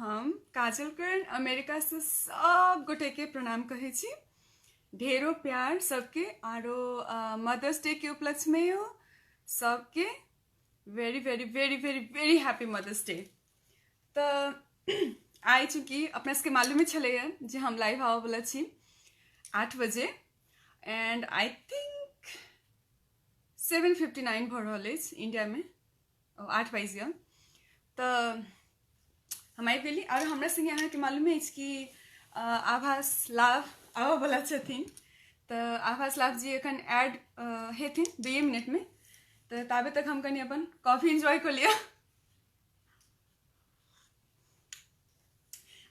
हम काजल कर्ण अमेरिका से सब गोटे के प्रणाम कहै छी। ढेरो प्यार सबके आरो मदर्स डे के उपलक्ष्य में हो सबके very very very very very happy Mother's Day. तऽ आइ चूँकि अपना सबके मालूमे छलैए जे हम लाइव आबऽवला छी 8 बजे एंड I think 7:59 भऽ रहल अछि इंडियामे, 8 बाजि गेल। तऽ हम आबि गेली आओर हमरा सङ्गे अहाँके मालूमे अछि कि आभास लाभ आबऽवला छथिन। तऽ आभास लाभ जी एखन ऐड हेथिन 2 मिनटमे, तऽ ताबे तक हम कनि अपन कॉफी एन्जॉय कऽ लिअ।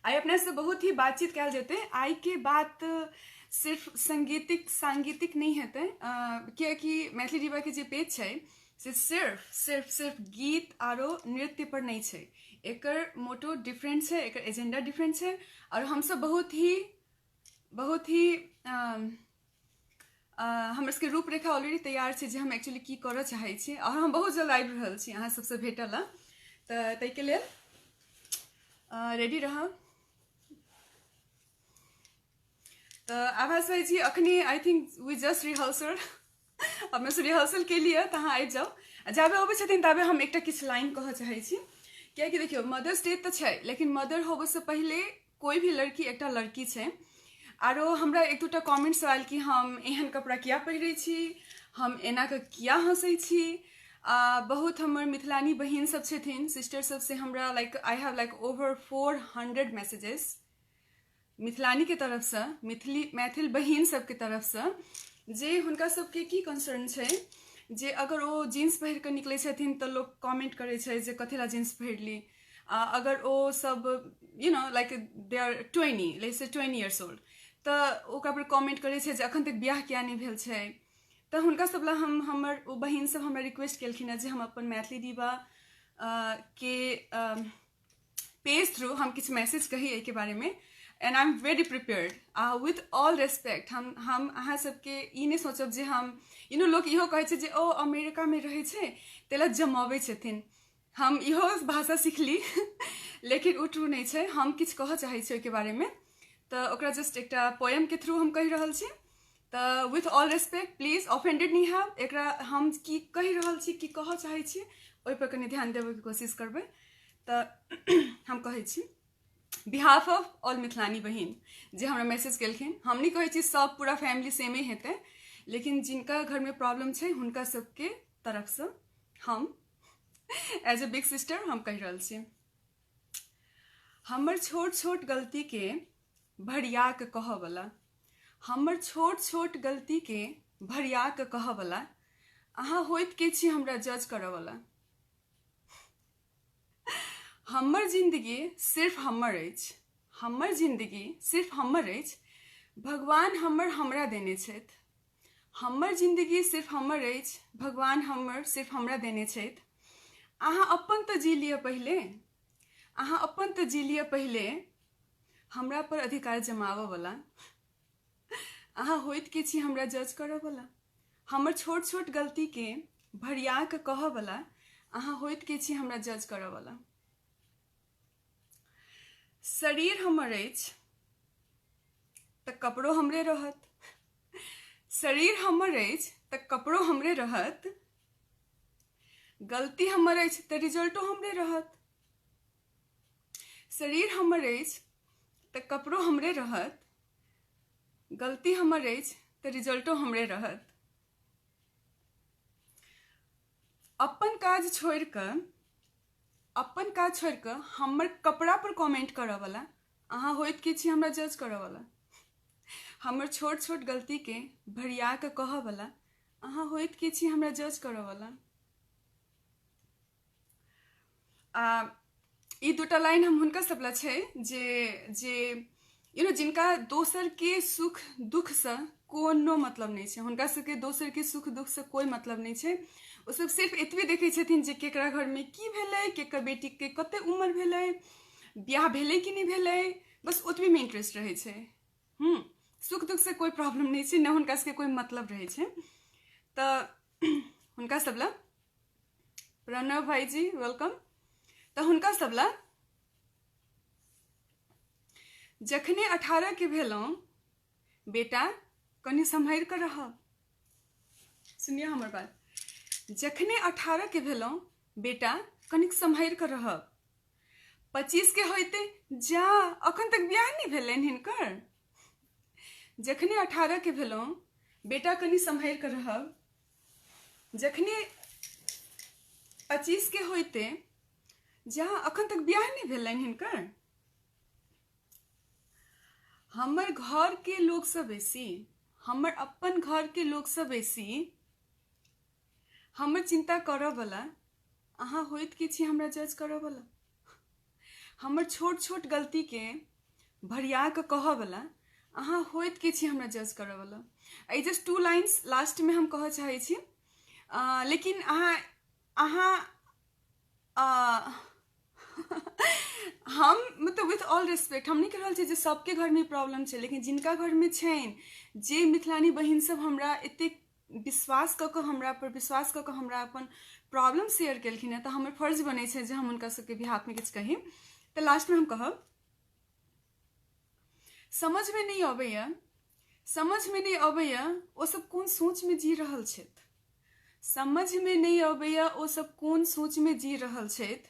आइ अपना से बहुत ही बातचीत कयल जेतै। आइ के बात सिर्फ संगीतिक सांगीतिक नहि हेतै, कियाकि मैथिली डिबा के जे पेज छै से सिर्फ सिर्फ सिर्फ गीत आरो नृत्य पर नहि छै। एकर मोटो डिफरेंट छै, एकर एजेंडा डिफरेंट छै और हमसब बहुत ही बहुत ही हमर सबके रूपरेखा ऑलरेडी तैयार छै जे हम एक्चुअली की करऽ चाहै छी और हम बहुत जल्द आबि रहल छी अहाँ सबसँ भेटऽ लए, तऽ ताहिके लेल रेडी रहब। तऽ आभास भाईजी अखनी I think we just rehearsal, अपना सब रिहर्सल के लिए तऽ अहाँ आबि जाउ। आ जाबे अबै छथिन ताबे हम एकटा किछु लाइन कहऽ चाहै छी, कियाकि देखियौ मदर्स डे तऽ छै लेकिन मदर होबऽसँ पहिले कोई भी लड़की एकटा लड़की छै। आरो हमरा एक दूटा कमेंट्स आयल कि हम एहन कपड़ा किया पहिरै छी, हम एना कऽ किया हँसै छी। आ बहुत हमर मिथिलानी बहिन सब छथिन, सिस्टर सब से हमरा like I have like over 400 messages मिथिलानी के तरफसँ, मिथिली मैथिल बहिन सबके तरफसँ, जे हुनका सबके की कंसर्न छै जे अगर ओ जीन्स पहिर कऽ निकलै छथिन तऽ लोक कमेंट करै छै जे कथी लए जीन्स पहिरली। आ अगर ओ सब you know like they are 20, let's say 20 years old, तऽ ओकरा पर कमेंट करै छै जे अखन तक बियाह किया नहि भेल छै। तऽ हुनका सब लए हम हमर ओ बहिन सब हमरा रिक्वेस्ट केलखिन हेँ जे हम अपन मैथिली डिबा के पेज थ्रू हम किछु मैसेज कही एहिके बारेमे, and I am very prepared आ विथ ऑल रेस्पेक्ट। हम अहाँ सबके ई नहि सोचब जे हम you know लोक इहो कहै छै जे ओ अमेरिकामे रहै छै ताहि लए जमबै छथिन। हम इहो भाषा सिखली लेकिन ओ ट्रू नहि छै। हम किछु कहऽ चाहै छी ओहिके बारेमे, तऽ ओकरा जस्ट एकटा पोएमके थ्रू हम कहि रहल छी। तऽ with all respect please offended नहि हैब, एकरा हम की कहि रहल छी की कहऽ चाहै छी ओहिपर कनि ध्यान देबयके कोशिश करबै। तऽ हम कहै छी बिहाफ ऑफ ऑल मिथिलानी बहिन जे हमरा मैसेज केलखिन, हम नहि कहै छी सब पूरा फैमिली सेमे हेतै, लेकिन जिनका घरमे प्रॉब्लम छै हुनका सबके तरफसँ हम एज ए बिग सिस्टर हम कहि रहल छी। हमर छोट छोट गलतीके भरिया कऽ कहऽवला, हमर छोट छोट गलतीके भरिया कऽ कहऽवला, अहाँ होइत के छी हमरा जज करऽवला। हमर जिंदगी सिर्फ हमर अछि, हमर जिंदगी सिर्फ हमर अछि, भगवान हमर हमरा देने छथि। हमर जिंदगी सिर्फ हमर अछि, भगवान हमर सिर्फ हमरा देने छथि। अहाँ अपन तऽ जी लिअ पहिले, अहाँ अपन तऽ जी लिअ पहिले, हमरा पर अधिकार जमाबऽवला। अहाँ होइत के छी हमरा जज करऽवला। हमर छोट छोट गलतीके भरिया कऽ कहऽवला, अहाँ होइत के छी हमरा जज करऽवला। शरीर हमर अछि तऽ कपड़ो हमरे रहत, शरीर हमर अछि तऽ कपड़ो हमरे रहत, गलती हमर अछि तऽ रिजल्टो हमरे रहत। शरीर हमर अछि तऽ कपड़ो हमरे रहत, गलती हमर अछि तऽ रिजल्टो हमरे रहत। अपन काज छोड़ि कऽ, अपन काज छोड़ि कऽ हमर कपड़ा पर कमेंट करऽवला, अहाँ होइत के छी हमरा जज करऽवला। हमर छोट छोट गलतीके भरिया कऽ कहऽवला, अहाँ होइत के छी हमरा जज करऽवला। आ ई दूटा लाइन हम हुनका सब लए छै जे जे you know जिनका दोसरके सुख दुखसँ कोनो मतलब नहि छै, हुनका सबके दोसरके सुख दुखसँ कोइ मतलब नहि छै। ओ सब सिर्फ एतबे देखै छथिन जे केकरा घरमे की भेलै, केकर बेटीके कते उम्र भेलै, बियाह भेलै कि नहि भेलै, बस ओतबेमे इंटरेस्ट रहै छै। सुख दुखसँ कोइ प्रॉब्लम नहि छै, नहि हुनका सबके कोइ मतलब रहै छै। तऽ हुनका सब लए प्रणव भाईजी welcome. तऽ हुनका सब लए जखने 18 के भेलहुँ बेटा कनि सम्हरि कऽ रहब। सुनिए हमर बात, जखने 18 के भेलहुँ बेटा कनिक सम्हरि कऽ रहब, 25 के होइते जा अखन तक बियाह नहि भेलनि हिनकर। जखने 18 के भेलहुँ बेटा कनि सम्हरि कऽ रहब, जखने 25 के होइते जा अखन तक बियाह नहि भेलनि हिनकर। हमर घरके लोकसँ बेसी, हमर अपन घरके लोकसँ बेसी हमर चिन्ता करऽवला अहाँ होइत के छी हमरा जज करऽवला? हमर छोट छोट गलतीके भरिया कऽ कहऽवला अहाँ होइत के छी हमरा जज करऽवला? एहि जस्ट 2 लाइन्स लास्टमे हम कहऽ चाहै छी, लेकिन अहाँ अहाँ हम मतलब विथ ऑल रिस्पेक्ट हम नहि कहि रहल छी जे सबके घरमे प्रॉब्लम छै, लेकिन जिनका घरमे छनि, जे मिथिलानी बहिन सब हमरा एतेक विश्वास कऽ कऽ, हमरा पर विश्वास कऽ कऽ हमरा अपन प्रॉब्लम शेयर केलखिन हेँ, तऽ हमर फर्ज बनै छै जे हम हुनका सबके बिहाफमे किछु कही। तऽ लास्टमे हम कहब, समझमे नहि अबैए, समझमे नहि अबैए ओ सब कोन सोचमे जी रहल छथि, समझमे नहि अबैए ओ सब कोन सोचमे जी रहल छथि,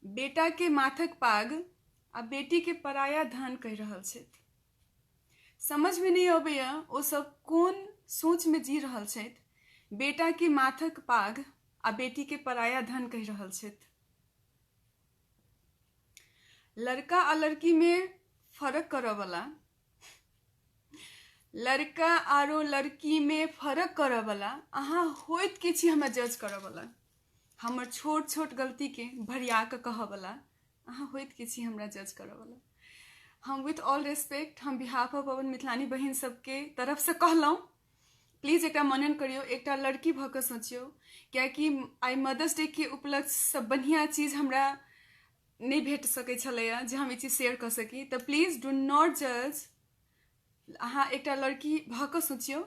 बेटाके माथक पाग आ बेटीके पराया धन कहि रहल छथि। समझमे नहि अबैए ओ सब कोन सोचमे जी रहल छथि, बेटाके माथक पाग आ बेटीके पराया धन कहि रहल छथि। लड़का आ लड़कीमे फरक करऽवला, लड़का आरो लड़कीमे फरक करऽवला अहाँ होइत के छी हमरा जज करऽवला? हमर छोट छोट गलतीके भरिया कऽ कहऽवला अहाँ होइत के छी हमरा जज करऽवला? हम विथ ऑल रेस्पेक्ट, हम बिहाफ ऑफ अपन मिथिलानी बहिन सबके तरफसँ कहलहुँ, प्लीज एकरा मनन करियौ, एकटा लड़की भऽ कऽ सोचियौ, कियाकि आइ मदर्स डे के उपलक्ष्यसँ बढ़िआँ चीज हमरा नहि भेट सकै छलैए जे हम ई चीज शेयर कऽ सकी। तऽ प्लीज do not जज, अहाँ एकटा लड़की भऽ कऽ सोचियौ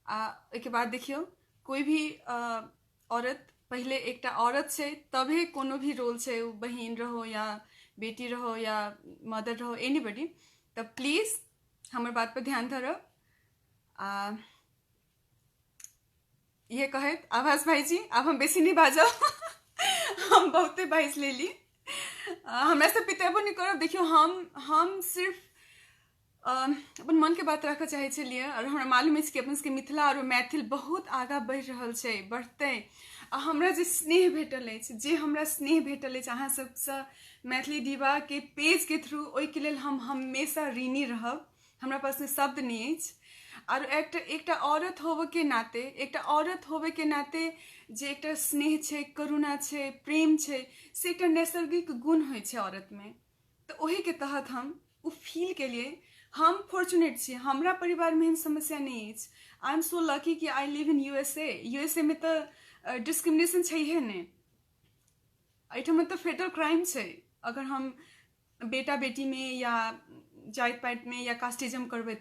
आ ओहिके बाद देखियौ, कोइ भी औरत पहिले एकटा औरत छै तबे कोनो भी रोल छै, ओ बहिन रहो या बेटी रहो या मदर रहो, एनीबडी। तऽ प्लीज हमर बात पर ध्यान धरब। आ इहे कहैत आभास भाईजी, आब हम बेसी नहि बाजब, हम बहुते बाजि लेली, हमरा से पितेबो नहि करब। देखियौ, हम सिर्फ अपन मनके बात राखऽ चाहै छलियै, आओर हमरा मालूम अछि कि अपन सबके मिथिला आओर मैथिल बहुत आगाँ बढ़ि रहल छै, बढ़तै। आ हमरा जे स्नेह भेटल अछि, जे हमरा स्नेह भेटल अछि अहाँ सबसँ मैथिली डिबाके पेजके थ्रू, ओहिके लेल हम हमेशा ऋणी रहब। हमरा पासमे शब्द नहि अछि। आर एकटा एकटा औरत होबऽके नाते, एकटा औरत होबऽके नाते जे एकटा स्नेह छै, करुणा छै, प्रेम छै, से एकटा नैसर्गिक गुण होइ छै औरतमे। तऽ ओहिके तहत हम ओ फील केलियै। हम फॉर्चुनेट छी, हमरा परिवारमे एहन समस्या नहि अछि। I am so lucky कि I live in U S A. U S A मे तऽ डिस्क्रिमिनेशन छैहे नहि, एहिठाम तऽ फेटल क्राइम छै अगर हम बेटा बेटीमे या जाति पातिमे या कास्टिज्म करबै।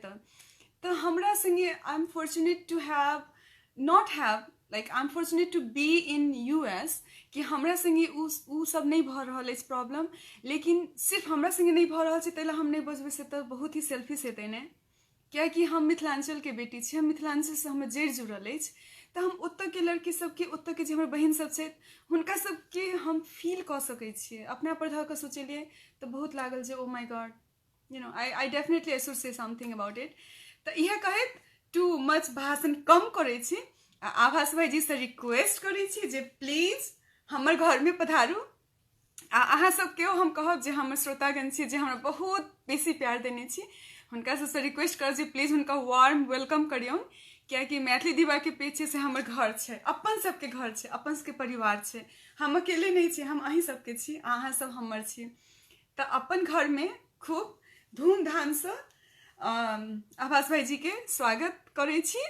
तऽ हमरा सङ्गे I am fortunate to have not have, like I am fortunate to be in U S कि हमरा सङ्गे ओ सब नहि भऽ रहल अछि प्रॉब्लम। लेकिन सिर्फ हमरा सङ्गे नहि भऽ रहल छै ताहि लए हम नहि बजबै से तऽ बहुत ही सेल्फिश हेतै ने, कियाकि हम मिथिलाञ्चलके बेटी छी, हम मिथिलाञ्चलसँ हमर जड़ि जुड़ल अछि, तऽ हम ओतऽके लड़की सबके, ओतऽके जे हमर बहिन सब छथि, हुनका सबके हम फील कऽ सकै छियै। अपना पर धऽ कऽ सोचलियै तऽ बहुत लागल जे ओ my God, you know I I definitely I should say something about it. तऽ इएह कहैत टू मच भाषण कम करै छी आ आभास भाईजीसँ रिक्वेस्ट करै छी जे प्लीज हमर घरमे पधारू। आ अहाँ सबके हम कहब जे हमर श्रोतागण छी जे हमरा बहुत बेसी प्यार देने छी, हुनका सबसँ रिक्वेस्ट करब जे प्लीज हुनका वार्म welcome करियौन, कियाकि मैथिली दीवाके पेज छै से हमर घर छै, अपन सबके घर छै, अपन सबके परिवार छै। हम अकेले नहि छी, हम अहीं सबके छी आ अहाँ सब हमर छी। तऽ अपन घरमे खूब धूमधामसँ आभास भाईजीके स्वागत करै छी।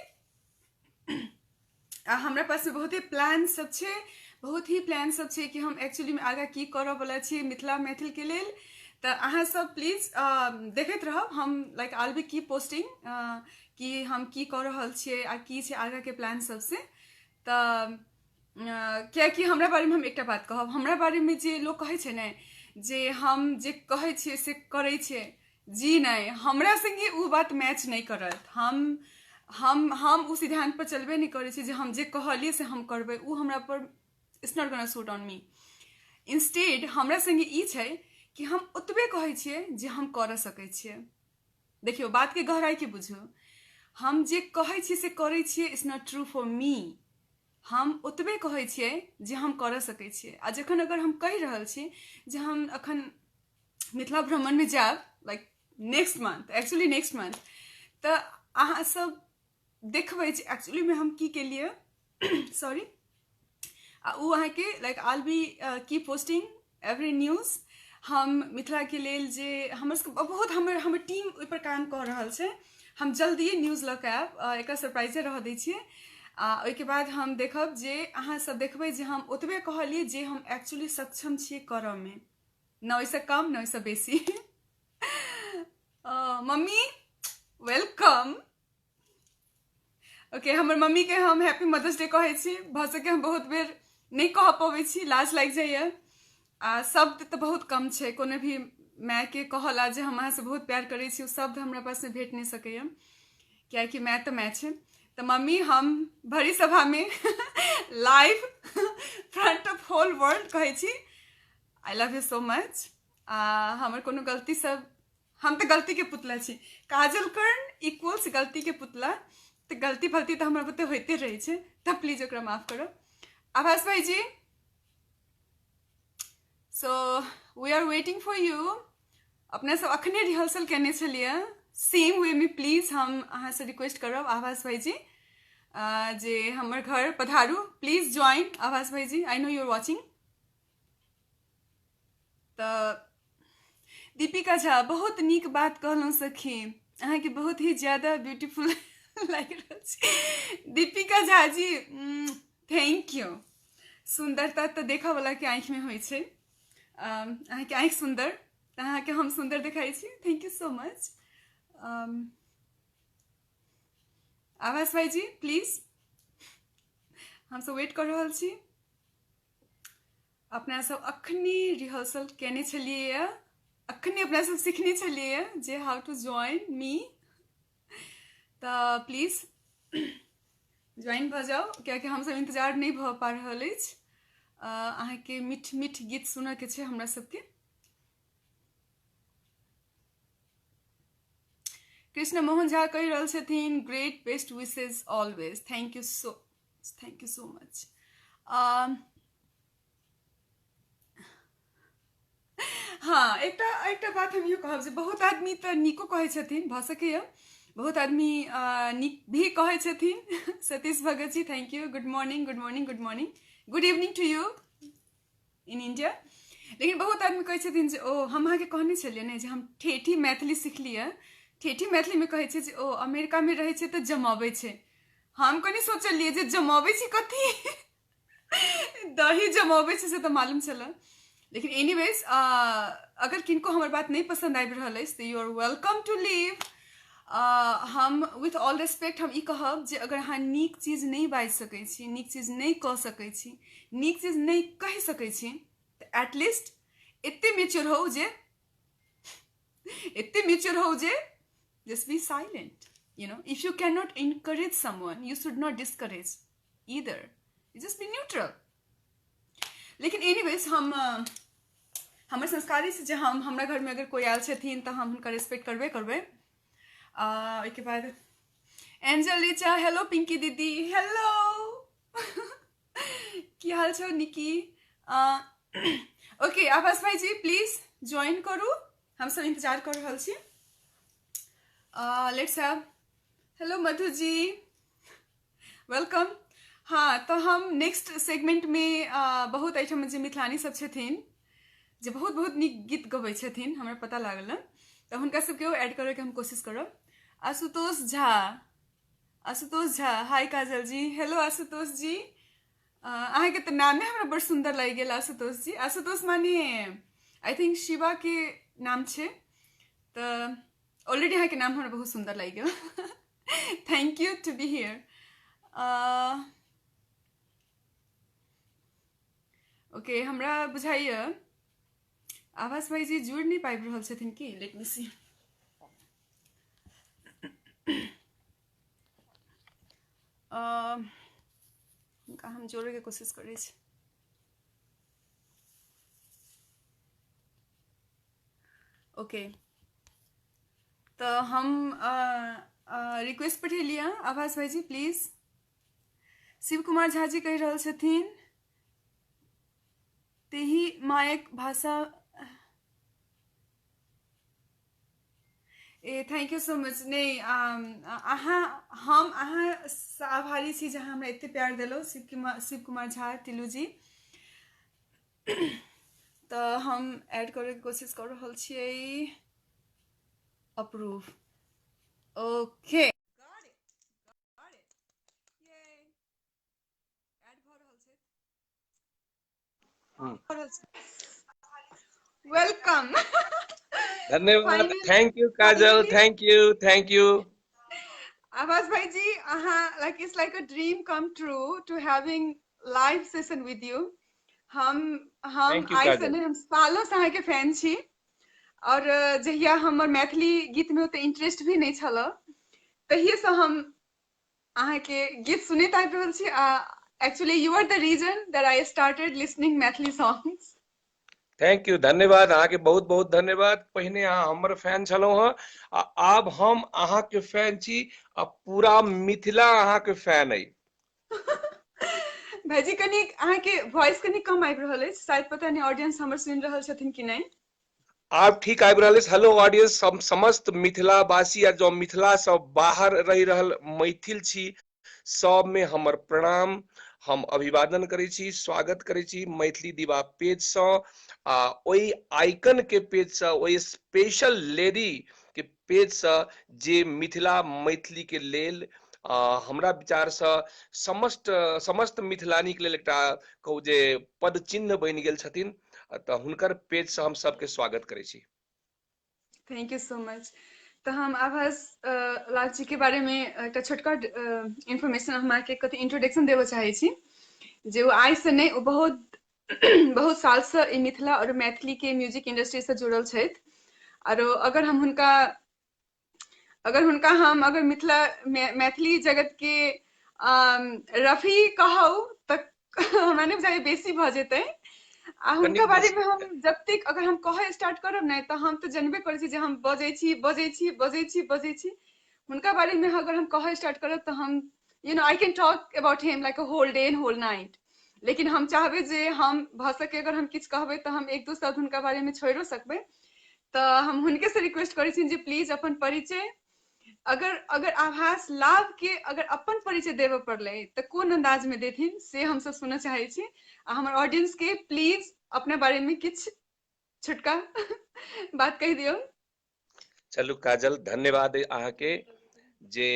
आ हमरा पासमे बहुते प्लान सब छै, बहुत ही प्लान सब छै कि हम एक्चुअलीमे आगाँ की करऽवला छी मिथिला मैथिलके लेल। तऽ अहाँ सब प्लीज देखैत रहब, हम लाइक आल बी की पोस्टिंग कि हम की कऽ रहल छियै आ की छै आगाँके प्लान सबसे। तऽ कियाकि हमरा बारेमे हम एकटा बात कहब, हमरा बारेमे जे लोक कहै छै ने जे हम जे कहै छियै से करै छियै, जी नहि, हमरा संगे ओ बात मैच नहि करत। हम ओ सिद्धांत पर चलबे नहि करै छी जे हम जे कहलियै से हम करबै। ओ हमरा पर, it's not gonna suit on me। Instead हमरा संगे ई छै कि हम ओतबे कहै छियै जे हम करऽ सकै छियै। देखियौ, बातके गहराइके बुझू। हम जे कहै छियै से करै छियै, it's not true for me। हम ओतबे कहै छियै जे हम करऽ सकै छियै। आ जखन अगर हम कहि रहल छी जे हम अखन मिथिला भ्रमणमे जायब, like next month, actually next month, तऽ अहाँ सब देखबै जे एक्चुअलीमे हम की केलियै। सॉरी। आ ओ अहाँके, like, I'll be keep posting every news। हम मिथिलाके लेल जे हमर सबके बहुत, हमर हमर टीम ओहिपर काम कऽ रहल छै। हम जल्दिए न्यूज लऽ कऽ आयब। एकरा सरप्राइजे रहऽ दै छियै। आ ओहिके बाद हम देखब जे अहाँ सब देखबै जे हम ओतबे कहलियै जे हम एक्चुअली सक्षम छियै करऽमे, न ओहिसँ कम, न ओहिसँ बेसी। Mummy, welcome. Okay, हमर मम्मीके हम हैप्पी मदर्स डे कहै छी। भऽ सके हम बहुत बेर नहि कह पबै छी, लाज लागि जाइए। आ शब्द तऽ बहुत कम छै कोनो भी मायके कहला जे हम अहाँसँ बहुत प्यार करै छी। ओ शब्द हमरा पासमे भेट नहि सकैए, कियाकि माय तऽ माय छै। तऽ मम्मी, हम भरी सभामे live front of whole world कहै छी, I love you so much। आ हमर कोनो गलती सब, हम तऽ गलतीके पुतला छी, काजल कर्ण इक्वल्स गलतीके पुतला। तऽ गलती फलती तऽ हमरा बुते होइते रहै छै, तऽ प्लीज ओकरा माफ करब। आभास भाईजी, so we are waiting for you। अपने सब अखने रिहर्सल केने छलियै, सेम वे में प्लीज हम अहाँसँ रिक्वेस्ट करब आभास भाईजी जे हमर घर पधारू। प्लीज ज्वाइन आभास भाईजी, I know you're watching। तऽ दीपिका झा, बहुत नीक बात कहलहुँ सखी, अहाँके बहुत ही ज्यादा ब्यूटीफुल लागि रहल छी। Deepika Jha ji, thank you. सुन्दरता तऽ देखऽ वाला के आँखिमे होइ छै। अहाँके आँखि सुन्दर तऽ अहाँके हम सुन्दर देखाइ छी। Thank you so much। आभास भाईजी, प्लीज, हमसब वेट कऽ रहल छी। अपना सब अखनी रिहर्सल केने छलियै, अखनी अपना सब सीखने छलियै जे how to join मी। तऽ प्लीज ज्वाइन भऽ जाउ, कियाकि हमसब इन्तजार नहि भऽ पा रहल अछि। अहाँके मीठ मीठ गीत सुनऽके छै हमरा सबके। कृष्ण मोहन झा कहि रहल छथिन, great, best wishes always। Thank you so much। हँ, एकटा एकटा बात हम इहो कहब जे बहुत आदमी तऽ नीको कहै छथिन, भऽ सकैए बहुत आदमी नीक भी कहै छथिन। Satish Bhagat ji, thank you। Good morning, good morning, good morning, good evening to you in India। लेकिन बहुत आदमी कहै छथिन जे ओ हम अहाँके कहने छलियै ने जे हम ठेठी मैथिली सिखलियै। ठेठी मैथिलीमे कहै छै जे ओ अमेरिकामे रहै छै तऽ जमाबै छै। हम कनि सोचलियै जे जमाबै छी कथी? दही जमाबै छै से तऽ मालूम छलै। लेकिन एनीवेज, अगर किनको हमर बात नहि पसन्द आबि रहल अछि तऽ you are welcome to leave। हम विथ ऑल रेस्पेक्ट हम ई कहब जे अगर अहाँ नीक चीज नहि बाजि सकै छी, नीक चीज नहि कऽ सकै छी, नीक चीज नहि कहि सकै छी, तऽ एटलीस्ट एते मेच्योर होउ जे, एते मेच्योर होउ जे just be silent। If you cannot encourage someone, you should not discourage either। You just be neutral। लेकिन एनीवेज, हम हमर संस्कारी छै जे हम, हमरा घरमे अगर कोइ आयल छथिन तऽ हम हुनकर रेस्पेक्ट करबे करबै। ओहिके बाद एंजल रिचा, हेलो पिंकी दीदी, हेलो, की हाल छौ निकी? ओके, आभास भाईजी, प्लीज ज्वाइन करू, हमसब इंतजार कर रहल छी। Let's have, hello Madhu ji, welcome. हाँ, तऽ हम नेक्स्ट सेगमेंटमे बहुत एहिठाम जे मिथिलानी सब छथिन जे बहुत बहुत नीक गीत गबै छथिन, हमरा पता लागल हँ, तऽ हुनका सबके ऐड करैके हम कोशिश करब। आशुतोष झा, आशुतोष झा, हाय काजल जी, हेलो आशुतोष जी। अहाँके तऽ नामे हमरा बड़ सुन्दर लागि गेल, आशुतोष जी। आशुतोष माने I think शिवाके नाम छै, तऽ ऑलरेडी अहाँके नाम हमरा बहुत सुन्दर लागि गेल। Thank you to be here। Okay, हमरा बुझाइए आभास भाईजी जुड़ि नहि पाबि रहल छथिन की? Let me see। हुनका हम जोड़ैके कोशिश करै छी। ओके, तऽ हम रिक्वेस्ट पठेलियै आभास भाईजी, प्लीज। शिव कुमार झा जी कहि रहल छथिन तेही मायक भाषा। ए thank you so much. नहि, अहाँ, हम अहाँ आभारी छी जे अहाँ हमरा एते प्यार देलहुँ। शिव कुमार झा टिलू जी। तऽ हम ऐड करैके कोशिश कऽ रहल छियै। अप्रूव, ओके, ऐड भऽ रहल छै। Welcome. धन्यवाद, thank you Kajal, thank you, thank you. आभास भाईजी, अहाँ like it's like a dream come true to having live session with you. हम आइ से नहि, हम सालों से अहाँके फैन छी और जहिया हमर मैथिली गीत में ओते इंटरेस्ट भी नहि छल तहिए से हम अहाँके गीत सुनैत आबि रहल छी आ actually you are the reason that I started listening Maithili songs. Thank you, धन्यवाद अहाँके, बहुत बहुत धन्यवाद। पहिने अहाँ हमर फैन छलहुँ हँ आ आब हम अहाँके फैन छी आ पूरा मिथिला अहाँके फैन अइ। भाईजी, कनि अहाँके वॉइस कनि कम आबि रहल अछि शायद, पता नहि ऑडियंस हमर सुनि रहल छथिन कि नहि। आब ठीक आबि रहल अछि? हेलो ऑडियंस, हम समस्त मिथिलावासी आ जो मिथिला सँ बाहर रहि रहल मैथिल छी, सबमे हमर प्रणाम। हम अभिवादन करै छी, स्वागत करै छी मैथिली दीवा पेज सँ आ ओहि आइकन के पेज सँ, ओहि स्पेशल लेडी के पेज सँ जे मिथिला मैथिली के लेल हमरा विचार सँ समस्त समस्त मिथिलानी के लेल एकटा कहू जे पद चिन्ह बनि गेल छथिन, तऽ हुनकर पेज सँ हम सबके स्वागत करै छी। Thank you so much. तऽ हम आभास लाल जी के बारे में एकटा छोटका इन्फॉर्मेशन, हम अहाँके कथी इंट्रोडक्शन देबऽ चाहै छी जे ओ आइ से नहि, ओ बहुत बहुत साल से ई मिथिला और मैथिली के म्यूजिक इंडस्ट्री से जुड़ल छथि। आरो अगर हुनका हम अगर मिथिला मैथिली जगत के रफी कहू तऽ हमरा नहि बुझाइए बेसी भऽ जेतै। आ हुनका बारे में हम जतेक अगर हम कहै स्टार्ट करब ने तऽ हम तऽ जनबे करै छी जे हम बजै छी, बजै छी, बजै छी, बजै छी। हुनका बारे में अगर हम कहै स्टार्ट करब तऽ हम I can talk about him like a whole day and whole night. लेकिन हम चाहबै जे हम भऽ सके अगर हम किछु कहबै तऽ हम एक दू शब्द हुनका बारे में छोड़िओ सकबै। तऽ हम हुनके से रिक्वेस्ट करै छियनि जे प्लीज अपन परिचय, अगर अगर आभास लाभ के अगर अपन परिचय देबऽ पड़लै तऽ कोन अंदाज में देथिन से हमसब सुनऽ चाहै छी। आ हमर ऑडियंस के प्लीज अपना बारे में किछु छोटका बात कहि दियौ। चलू काजल, धन्यवाद अहाँके जे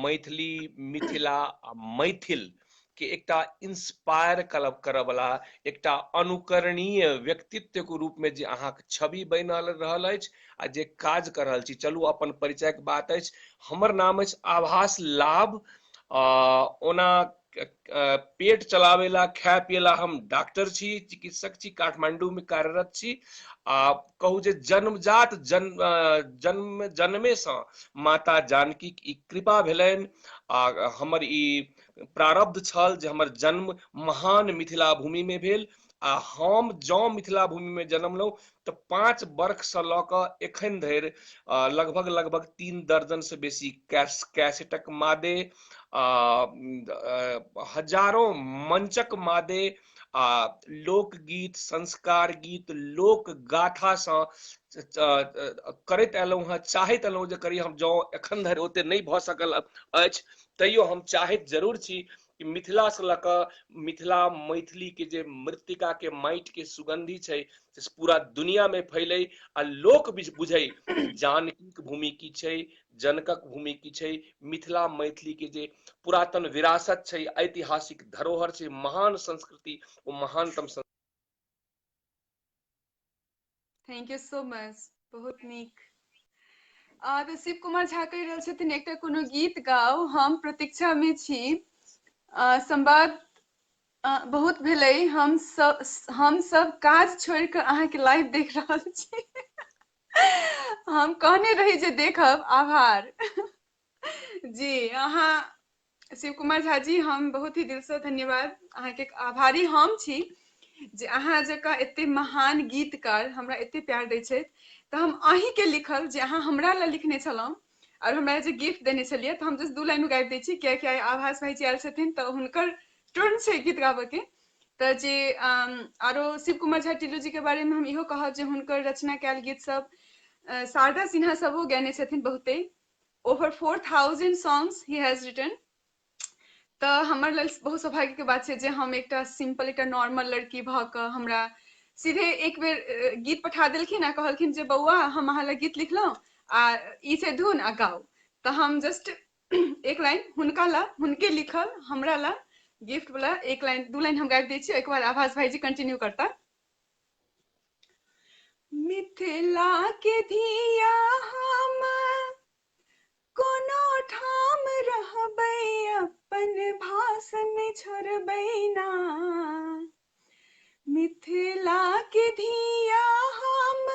मैथिली, मिथिला आ मैथिल के एकटा इंस्पायर करऽ वाला एकटा अनुकरणीय व्यक्तित्व के रूप में जे अहाँके छवि बनि रहल अछि आ जे काज कर रहल छी। चलू, अपन परिचय के बात अछि। हमर नाम अछि आभास लाभ। ओना पेट चलावे ला, खाय पिए ला हम डॉक्टर छी, चिकित्सक छी, काठमांडू में कार्यरत छी। आ कहू जे जन्मजात जन्म जन्म जन्मे सँ माता जानकी ई कृपा भेलनि आ हमर ई प्रारब्ध छल जे हमर जन्म महान मिथिला भूमि में भेल। आ हम जँ मिथिला भूमि में जन्मलहुँ तऽ 5 वर्ष से लऽ कऽ एखन धरि लगभग लगभग 3 दर्जन से बेसी कैसेटक मादे, हजारों मंचक मादे आ लोकगीत, संस्कार गीत, लोक गाथा सँ करैत एलहुँ हँ, चाहैत एलहुँ जे करी हम। जँ एखन धरि ओते नहि भऽ सकल अछि तैयो हम चाहैत जरूर छी कि मिथिला से लऽ कऽ मिथिला मैथिली के जे मृत्तिका के माटि के सुगंधी छै से पूरा दुनिया में फैले आ लोक बुझै जानकी के भूमि की छै, जनकक भूमि की छै, मिथिला मैथिली के जे पुरातन विरासत छै, ऐतिहासिक धरोहर छै, महान संस्कृति, ओ महानतम। Thank you so much, बहुत नीक। तऽ शिव कुमार झा कहि रहल छथिन एकटा कोनो गीत गाउ, हम प्रतीक्षा में छी। संवाद बहुत भेलै, हम सब काज छोड़ि कऽ अहाँके लाइव देख रहल छी। हम कहने रही जे देखब। आभार जी। अहाँ शिव कुमार झा जी, हम बहुत ही दिलसँ धन्यवाद, अहाँके आभारी हम छी जे अहाँ जकाँ एते महान गीतकार हमरा एते प्यार दै छथि। तऽ हम अहीँके लिखल जे अहाँ हमरा लए लिखने छलहुँ आओर हमरा जे गिफ्ट देने छलियै, तऽ हम जस्ट 2 लाइन गाबि दै छी, कियाकि आइ आभास भाईजी आयल छथिन तऽ हुनकर टर्न छै गीत गाबऽके। तऽ जे आरो शिव कुमार झा टिल्लू जी के बारेमे हम इहो कहब जे हुनकर रचना कयल गीत सब शारदा सिन्हा सेहो गयने छथिन बहुते, over 4000 songs he has written. तऽ हमर लेल बहुत सौभाग्यके बात छै जे हम एकटा सिम्पल, एकटा नॉर्मल लड़की भऽ कऽ हमरा सीधे एक बेर गीत पठा देलखिन आ कहलखिन जे बौआ, हम अहाँ लए गीत लिखलहुँ आ ई छै धुन आ गाउ। तऽ हम जस्ट एक लाइन हुनका ला, हुनके लिखल हमरा ला गिफ्ट वाला एक लाइन 2 लाइन हम गाबि दै छी, ओहिके बाद आभास भाईजी कंटिन्यू करता। मिथिला के धिया हम कोनो ठाम रहबै, अपन भाषण छोड़बै ना। मिथिला के धिया हम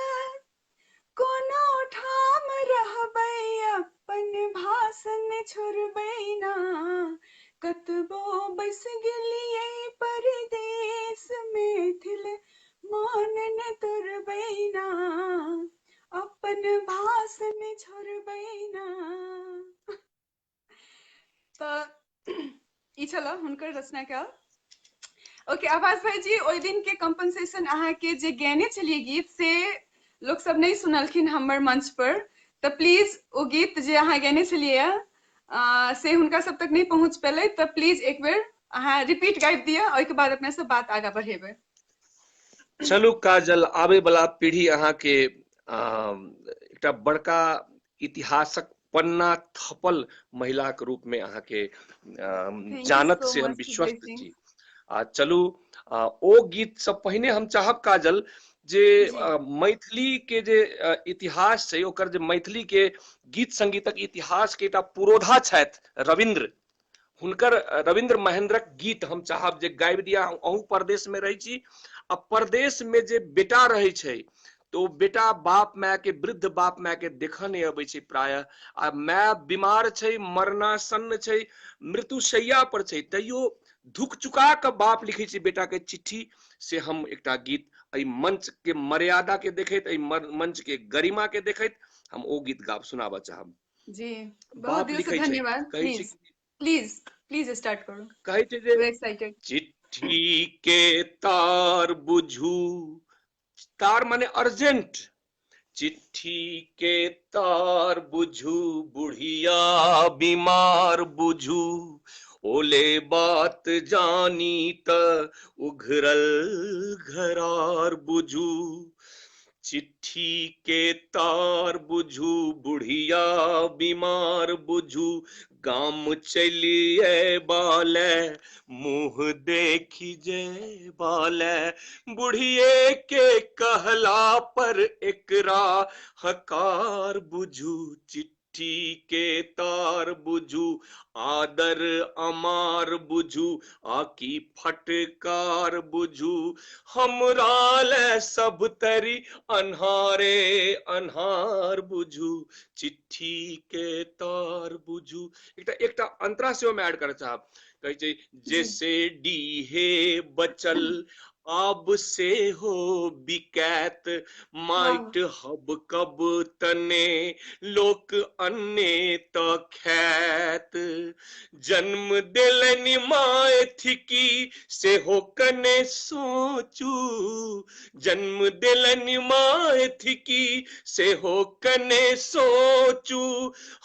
कोनो ठाम रहबै, अपन भाषण छोड़बै ना। कतबो बस गेलियै परदेश, मैथिल मान न तोड़बै ना, अपन भाषण छोड़बै ना। तऽ ई छल हुनकर रचना कयल। ओके आभास भाईजी, ओहि दिन के कम्पनसेशन अहाँके जे गयने छलियै गीत से लोक सब नहि सुनलखिन हमर मंच पर, तऽ प्लीज ओ गीत जे अहाँ गयने छलियै से हुनका सब तक नहि पहुँच पेलै, तऽ प्लीज एक बेर अहाँ रिपीट गाबि दिअ, ओहिके बाद अपने सब बात आगाँ बढ़ेबै। चलू काजल, आबे वाला पीढ़ी अहाँके एकटा बड़का इतिहासक पन्ना थपल महिलाक रूप में अहाँके जानत से हम विश्वस्त छी। आ चलू ओ गीत सब पहिने हम चाहब काजल जे मैथिली के जे इतिहास छै, ओकर जे मैथिली के गीत संगीतक इतिहास के एकटा पुरोधा छथि रविन्द्र, हुनकर रविन्द्र महेंद्रक गीत हम चाहब जे गाबि दिया। अहूँ परदेश में रहै छी आ परदेश में जे बेटा रहै छै तो बेटा बाप माय के, वृद्ध बाप माय के देखऽ नहि अबै छै प्रायः, आ माय बीमार छै, मरणासन्न छै, मृत्युशैया पर छै, तैयो धुक चुका कऽ बाप लिखै छै बेटा के चिट्ठी। से हम एकटा गीत एहि मंच के मर्यादा के देखैत, एहि मंच के गरिमा के देखैत हम ओ गीत गाब सुनाबऽ चाहब। जी, बहुत दिल से धन्यवाद। प्लीज प्लीज प्लीज स्टार्ट करू। कहै छै जे चिट्ठी के तार बुझू, तार माने अर्जेंट, चिट्ठी के तार बुझू, बुढ़िया बीमार बुझू, ओले बात जानी त उघरल घरार बुझू। चिट्ठी के तार बुझू, बुढ़िया बीमार बुझू, गाम चलिए बाले मुँह देखी जे बाले, बुढ़िए के कहला पर एकरा हकार बुझू। चिट्ठी के तार बुझू, आदर अमार बुझू, आकी फटकार बुझू, हमरा ले सब तरी अन्हारे अन्हार बुझू, चिट्ठी के तार बुझू। एकटा एकटा अंतरा सेहो मे ऐड करऽ चाहब। कहै छै जैसे डीहे बचल आब से हो बिकैत, माइट हब कब तने लोक अन्ने त खैत, जन्म देलनि माय थिकी सेहो कने सोचू, जन्म देलनि माय थिकी सेहो कने सोचू,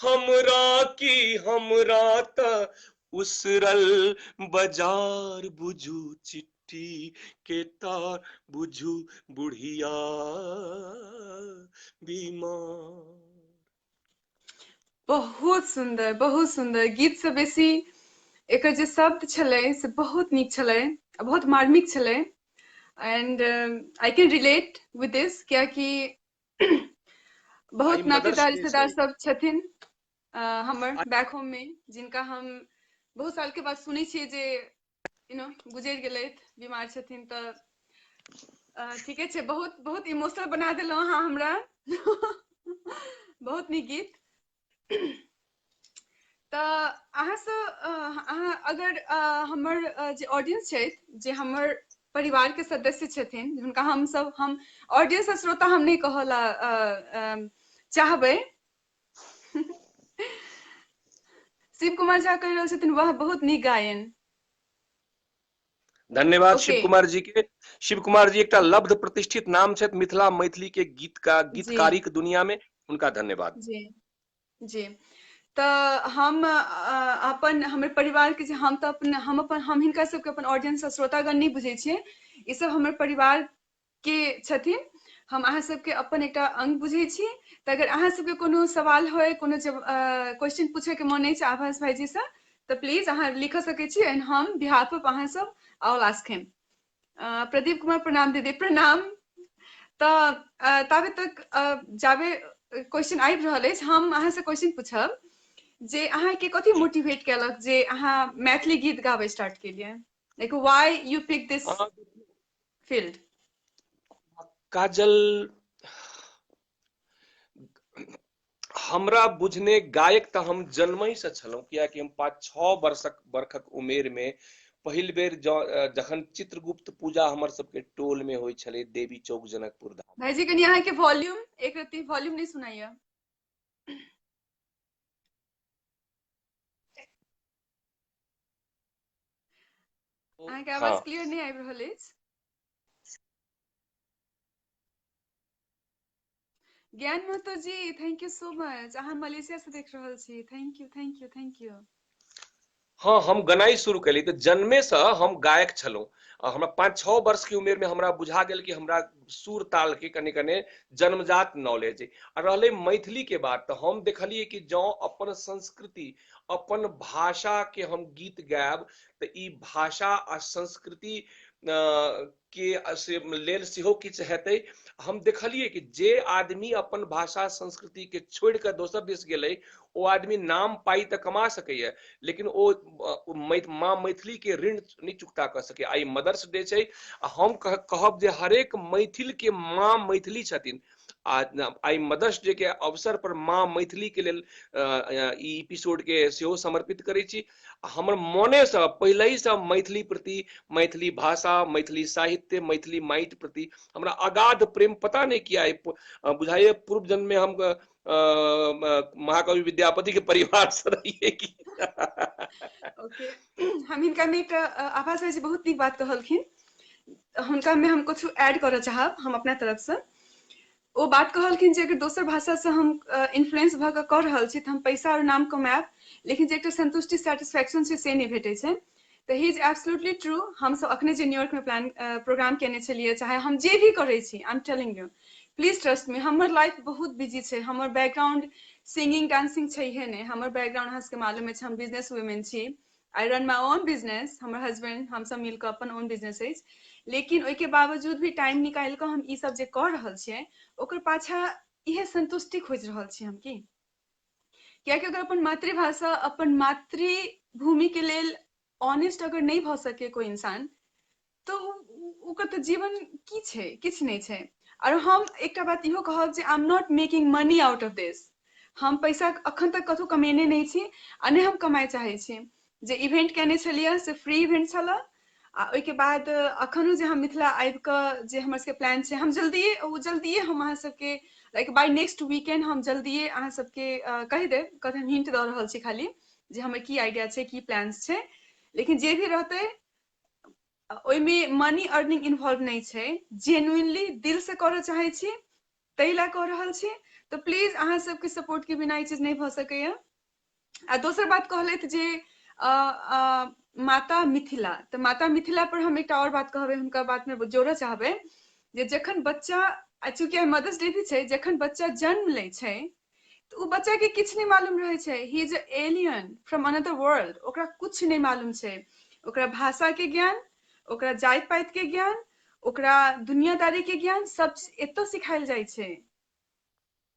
हमरा की हमरा त उसरल बाजार बुझू, चिट्ठी के तार बुझू, बुढ़िया बीमार। बहुत सुंदर, बहुत सुंदर गीत से बेसी एकर जे शब्द छलै से बहुत नीक छलै, बहुत मार्मिक छलै। And I can relate with this, कियाकि बहुत नातेदार रिश्तेदार सब छथिन हमर बैक होम में, जिनका हम बहुत साल के बाद सुनै छियै जे you know गुजरि गेलथि, बीमार छथिन। तऽ ठीके छै, बहुत बहुत इमोशनल बना देलहुँ अहाँ हमरा। बहुत नीक गीत। तऽ अहाँसँ अहाँ अगर हमर जे ऑडियंस छथि, जे हमर परिवार के सदस्य छथिन, हुनका हम सब हम ऑडियंस आ श्रोता हम नहि कहऽ ला चाहबै। शिव कुमार झा कहि रहल छथिन वाह बहुत नीक गायन। धन्यवाद शिव कुमार जी के। शिव कुमार जी एकटा लब्ध प्रतिष्ठित नाम छथि मिथिला मैथिली के गीत का गीतकारी के दुनिया में, हुनका धन्यवाद। जी जी। तऽ हम अपन हमर परिवार के जे हम तऽ अपन हम अपन हम हिनका सबके अपन ऑडियंस आ श्रोतागण नहि बुझै छियै, ई सब हमर परिवार के छथिन, हम अहाँ सबके अपन एकटा अंग बुझै छी। तऽ अगर अहाँ सबके कोनो सवाल होय, कोनो क्वेश्चन पूछे के मन अछि आभास भाईजी से, तऽ प्लीज अहाँ लिख सकै छी एंड हम बिहाफ ऑफ अहाँ सब ऑल आस्क हिम। प्रदीप कुमार प्रणाम दीदी, प्रणाम। तऽ ताबे तक जाबे क्वेश्चन आबि रहल अछि, हम अहाँ से क्वेश्चन पूछब जे अहाँके कथी मोटिवेट केलक जे अहाँ मैथिली गीत गाबै स्टार्ट केलियै, like why you pick this field? Kajal, हमरा बुझने गायक तऽ हम जन्महि से छलहुँ, कियाकि हम 5-6 बरखक उमेर में पहिल बेर जखन चित्रगुप्त पूजा हमर सबके टोल में होइ छलै, देवी चौक जनकपुर धाम। भाईजी कनि अहाँ के वॉल्यूम एक रत्ती वॉल्यूम नहीं सुनाइया। अहाँ के आवाज क्लियर नहीं आबि रहल अछि। Gyan Mahto ji thank you so much, अहाँ मलेशिया से देख रहल छी, thank you thank you thank you. हाँ, हम गनाइ शुरू केली तऽ जन्मे से हम गायक छलहुँ। हमरा 5-6 वर्ष के उमेर में हमरा बुझा गेल कि हमरा सुर ताल के कने कने जन्मजात नॉलेज। आ रहलै मैथिली के बात, तऽ हम देखलियै कि जँ अपन संस्कृति अपन भाषा के हम गीत गायब तऽ ई भाषा आ संस्कृति के से लेल सेहो किछु हेतै। हम देखलियै कि जे आदमी अपन भाषा संस्कृति के छोड़ि कऽ दोसर देश गेलै, ओ आदमी नाम पाइ तऽ कमा सकैए, लेकिन ओ माँ मैथिली के ऋण नहि चुकता कऽ सकैए। आइ मदर्स डे छै, आ हम कहब जे हरेक मैथिल के माँ मैथिली छथिन। आ आइ मदर्स डे के अवसर पर माँ मैथिली के लेल ई एपिसोड के सेहो समर्पित करै छी। हमर मोनेसँ पहिलहिसँ मैथिली प्रति, मैथिली भाषा, मैथिली साहित्य, मैथिली माटि प्रति हमरा अगाध प्रेम, पता नहि किया बुझाइए पूर्व जन्म में हम महाकवि विद्यापति के परिवार से रहिए कि। ओके, हम हिनका में एक आभास भाईजी बहुत नीक बात कहलखिन, हुनका में हम कुछ ऐड करऽ चाहब हम अपना तरफ से। ओ बात कहलखिन जे अगर दोसर भाषा से हम इन्फ्लुएंस भऽ कऽ कऽ रहल छी तऽ हम पैसा और नाम कमायब, लेकिन जे एकटा संतुष्टि सेटिस्फैक्शन छै से नहि भेटै छै। तऽ he is absolutely true. हमसब अखने जे न्यूयॉर्क में प्लान प्रोग्राम केने छलियै, चाहे हम जे भी करै छी, I am telling you please trust me, हमर लाइफ बहुत बिजी छै। हमर बैकग्राउंड सिंगिंग डांसिंग छैहे नहि, हमर बैकग्राउंड अहाँ सबके मालूम अछि, हम बिजनेस वुमेन छी, I run my own business, हमर हस्बैंड हमसब मिलकऽ अपन ओन बिजनेस अछि। लेकिन ओहिके बावजूद भी टाइम निकालि कऽ हम ई सब जे कऽ रहल छियै, ओकर पाछा इहे संतुष्टि खोजि रहल छी हम। की कियाकि अगर अपन मातृभाषा अपन मातृभूमि के लेल ऑनेस्ट अगर नहि भऽ सके कोइ इंसान, तऽ ओकर तऽ जीवन की छै, किछु नहि छै। और हम एकटा बात इहो कहब जे I am not making money out of this, हम पैसा अखन तक कतहु कमेने नहि छी आ नहि हम कमाय चाहै छी। जे इवेंट केने छलियै से फ्री इवेंट छलए, आ ओहिके बाद अखनो जे हम मिथिला आबि कऽ जे हमर सबके प्लान छै, हम जल्दिए ओ जल्दिए हम अहाँ सबके लाइक बाय नेक्स्ट वीकेंड हम जल्दिए अहाँ सबके कहि देब, कथी हम हिंट दऽ रहल छी खाली जे हमर की आइडिया छै, की प्लान्स छै। लेकिन जे भी रहतै ओहिमे मनी अर्निंग इन्वॉल्व नहि छै, जेन्युइनली दिल से करऽ चाहै छी ताहि लए कऽ रहल छी। तऽ प्लीज अहाँ सबके सपोर्ट के बिना ई चीज नहि भऽ सकैया। आ दोसर बात कहलथि जे माता मिथिला, तऽ माता मिथिला पर हम एकटा और बात कहबै, हुनका बात में जोड़ऽ चाहबै जे जखन बच्चा, चूँकि आइ मदर्स डे भी छै, जखन बच्चा जन्म लै छै तऽ ओ बच्चा के किछु नहि मालूम रहै छै, he is a alien from another world, ओकरा कुछ नहि मालूम छै, ओकरा भाषा के ज्ञान, ओकरा जाति पाति के ज्ञान, ओकरा दुनियादारी के ज्ञान सब एतऽ सिखायल जाइ छै।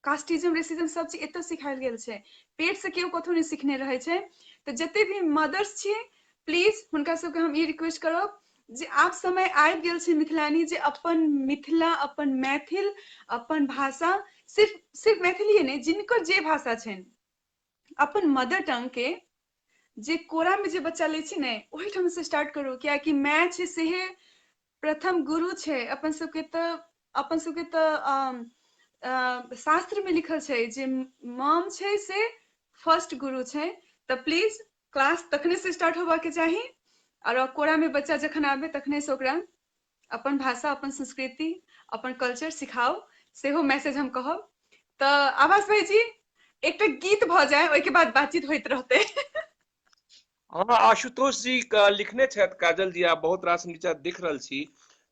कास्टिज्म रेसिज्म सब चीज एतऽ सिखायल गेल छै, पेट से केओ कथो नहि सिखने रहै छै। तऽ जते भी मदर्स छियै प्लीज हुनका सबके हम ई रिक्वेस्ट करब जे आब समय आबि गेल छै मिथिलानी जे अपन मिथिला, अपन मैथिल, अपन भाषा, सिर्फ सिर्फ मैथिलीए नहि, जिनकर जे भाषा छनि अपन मदर टंग के जे कोरा में जे बच्चा लै छै ने ओहिठाम से स्टार्ट करू, कियाकि माय छै सेहे प्रथम गुरु छै। अपन सबके तऽ अपन सबके तऽ शास्त्र में लिखल छै जे मॉम छै से फर्स्ट गुरु छै। तऽ प्लीज क्लास तखने से स्टार्ट होबाक चाही, और कोरा में बच्चा जखन आबे तखने से ओकरा अपन भाषा, अपन संस्कृति, अपन कल्चर सिखाउ, सेहो मैसेज हम कहब। तऽ आभास भाईजी एकटा गीत भऽ जाय, ओहिके बाद बातचीत होइत रहतै। हाँ, आशुतोष जी लिखने छथि काजल जी, आ बहुत रास नीचा देख रहल छी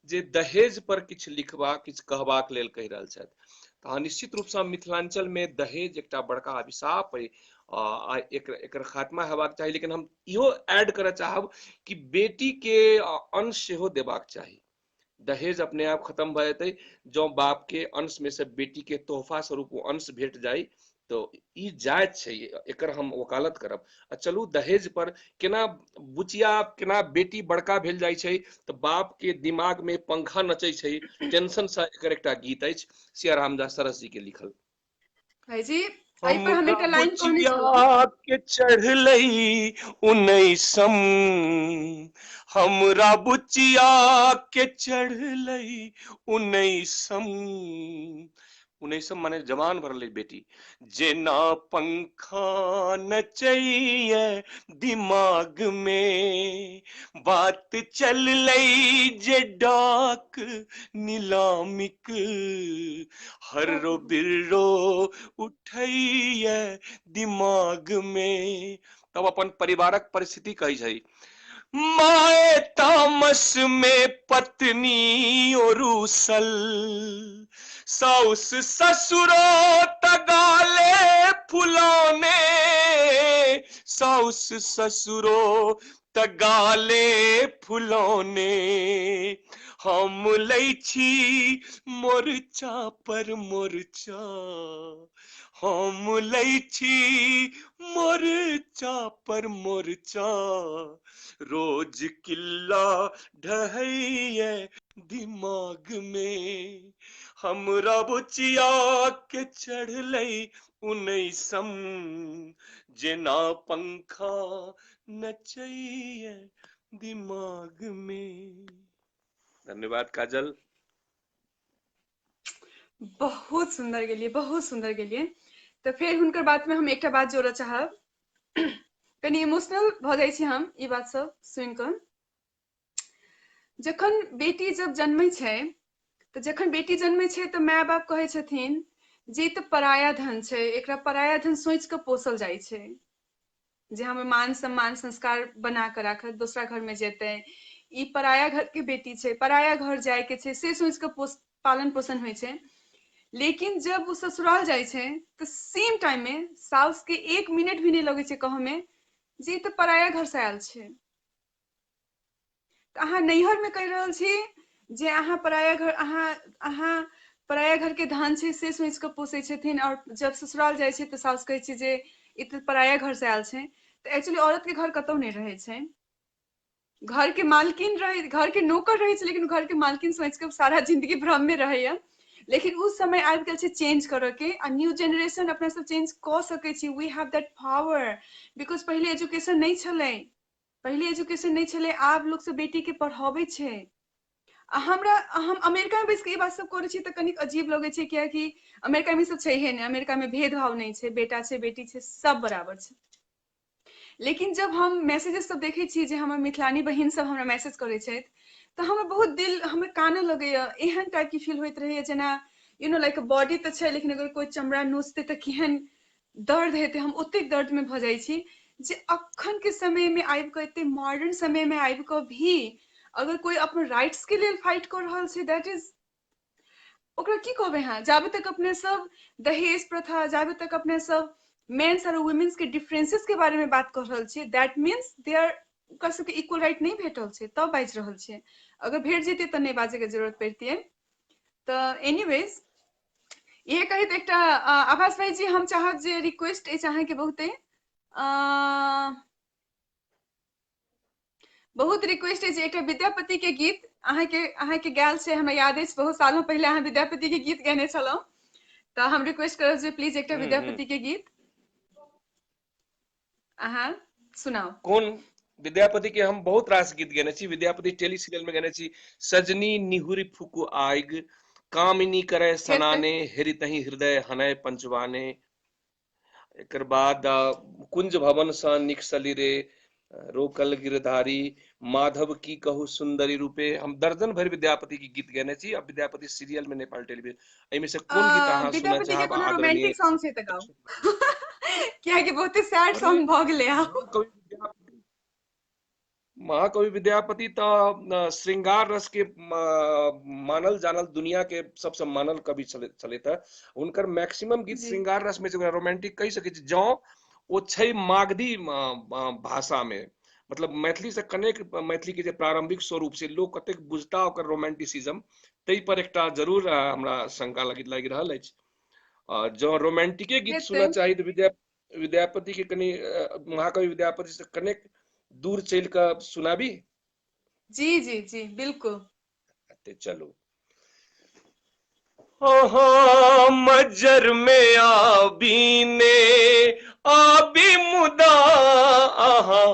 जे दहेज पर किछु लिखबा किछु कहबाक लेल कहि रहल छथि। तऽ निश्चित रूपसँ मिथिलांचल में दहेज एकटा बड़का अभिशाप अइ, आ एकर खात्मा हेबाक चाही। लेकिन हम इहो ऐड करऽ चाहब कि बेटी के अंश सेहो देबाक चाही। दहेज अपने आप खत्म भऽ जेतै जँ बाप के अंश में से बेटी के तोहफा स्वरूप ओ अंश भेट जाय, तऽ ई जायज छै, एकर हम वकालत करब। आ चलू दहेज पर केना बुचिया केना बेटी बड़का भेल जाइ छै तऽ बाप के दिमाग में पंखा नचै छै टेंशन से, एकर एकटा गीत अछि सियाराम झा सरस जी के लिखल। भाईजी एहि पर हम एकटा लाइन कहने छलहुँ। के चढ़लै उन्नैसम, हमरा बुचिया के चढ़लै उन्नैसम, उन्नैसम माने जवान भरल बेटी, जेना पंखा नचैये दिमाग में, बात चललै जे डाक नीलामिक, हर्रो बिर्रो उठैये दिमाग में। तब अपन परिवारक परिस्थिति कहै छै, माए तामस में पत्नी रूसल, साउस ससुरो तगाले फुलौने, साउस ससुरो तगाले फुलौने, हम लै छी मोर्चा पर मोर्चा, हम लै छी मोर्चा पर मोर्चा, रोज किल्ला ढहैये दिमाग में, हमरा बुचिया के चढ़लै उन्नैसम, जेना पंखा नचैये दिमाग में। धन्यवाद काजल। बहुत सुंदर गेलिए, बहुत सुंदर गेलिए। तऽ फेर हुनकर बात में हम एकटा बात जोड़ऽ चाहब, कनि इमोशनल भऽ जाइ छी हम ई बात सब सुनि कऽ। जखन बेटी जब जन्मै छै तऽ जखन बेटी जन्मै छै तऽ माय बाप कहै छथिन जे ई तऽ पराया धन छै, एकरा पराया धन सोचि कऽ पोसल जाइ छै, जे हमर मान सम्मान संस्कार बना कऽ राखत, दोसरा घर में जेतै, ई पराया घर के बेटी छै, पराया घर जाय के छै, से सोचि कऽ पोस पालन पोषण होइ छै। लेकिन जब ओ ससुराल जाइ छै तऽ सेम टाइम में साउस के एक मिनट भी नहि लगै छै कहऽ में जे ई तऽ पराया घर से आयल छै। तऽ अहाँ नैहर में कहि रहल छी जे अहाँ पराया घर, अहाँ पराया घर के धन छै से सोचि कऽ पोसै छथिन, और जब ससुराल जाइ छै तऽ साउस कहै छै जे ई तऽ पराया घर से आयल छै। तऽ एक्चुअली औरत के घर कतहु नहि रहै छै, घर के मालकिन रहे, घर के नौकर रहै छै, लेकिन घर के मालकिन सोचि कऽ सारा जिंदगी भ्रम में रहैया। लेकिन उस समय आबि गेल छै चेंज करऽ के, आ न्यू जेनरेशन अपना सब चेंज कऽ सकै छी, we have that power. Because पहिले एजुकेशन नहि छलै, पहिले एजुकेशन नहि छलै, आब लोक सब बेटी के पढ़ाबै छै। आ हमरा हम अमेरिका में बैस के ई बात सब करै छी तऽ कनिक अजीब लगै छै, कियाकि अमेरिका में ई सब छैहे नहि, अमेरिका में भेदभाव नहि छै, बेटा छै बेटी छै सब बराबर छै। लेकिन जब हम मैसेजेस सब देखै छी जे हमर मिथिलानी बहिन सब हमरा मैसेज करै छथि तऽ हमर बहुत दिल हमर कानऽ लगैया, एहन टाइप के फील होइत रहैया जेना you know like body तऽ छै लेकिन अगर कोइ चमड़ा नोचतै तऽ केहन दर्द हेतै, हम ओतेक दर्द में भऽ जाइ छी जे अखन के समय में आबि कऽ, एते मॉडर्न समय में आबि कऽ भी अगर कोइ अपन राइट्स के लेल फाइट कऽ रहल छै, that is ओकरा की कहबै अहाँ। जाबे तक अपने सब दहेज प्रथा, जाबे तक अपने सब मेन्स और वुमेन्स के डिफरेंसेस के बारे में बात कऽ रहल छियै, that means they आर ओकरा सबके इक्वल राइट नहि भेटल छै तब बाजि रहल छियै। अगर भेट जेतै तऽ नहि बाजैके जरूरत पड़ितियै। तऽ एनीवेज इहे कहैत एकटा आभास भाईजी हम चाहब जे रिक्वेस्ट अछि अहाँके बहुते बहुत रिक्वेस्ट अछि एकटा विद्यापति के गीत अहाँके गायल छै, हमरा याद अछि बहुत सालों पहिले अहाँ विद्यापति के गीत गाने छलहुँ, तऽ हम रिक्वेस्ट करब जे प्लीज एकटा विद्यापति के गीत। अहाँ सुनाउ। कोन विद्यापति के हम बहुत रास गीत गेने छी। विद्यापति टेली सीरियल में गेने छी, सजनी निहुरी फुकु आइग, कामिनी करे सनाने, हेरि तही हृदय हनय पंचवाने। एकर बाद कुंज भवन सँ निकसली रे, रोकल गिरधारी, माधव की कहू सुंदरी रूपे। हम दर्जन भरि विद्यापति के गीत गेने छी। अब विद्यापति सीरियल में नेपाल टेलीविजन, एहिमे से कोन गीत अहाँ सुनऽ विद्यापति के चाहब कोनो आदरणीय? रोमांटिक सॉन्ग छै तऽ गाउ, कियाकि बहुते सैड सॉन्ग भऽ गेलै आब। महाकवि विद्यापति तऽ श्रृंगार रस के मानल जानल दुनिया के सबसे मानल कवि छलै, तऽ हुनकर मैक्सिमम गीत श्रृंगार रस में छै। रोमांटिक कहि सकै छी जँ ओ छै मागधी भाषा में, मतलब मैथिली से कनेक मैथिली के जे प्रारंभिक स्वरूप छै, लोक कतेक बुझता ओकर रोमांटिसिज्म, ताहि पर एकटा जरूर हमरा शंका लागि रहल अछि। जँ रोमांटिके गीत सुनऽ चाही तऽ विद्यापति के कनि महाकवि विद्यापति से कनेक दूर चलि कऽ सुनाबी। जी जी जी बिल्कुल। ते चलू। ओहो मजर में आबी ने आबी, मुदा आहा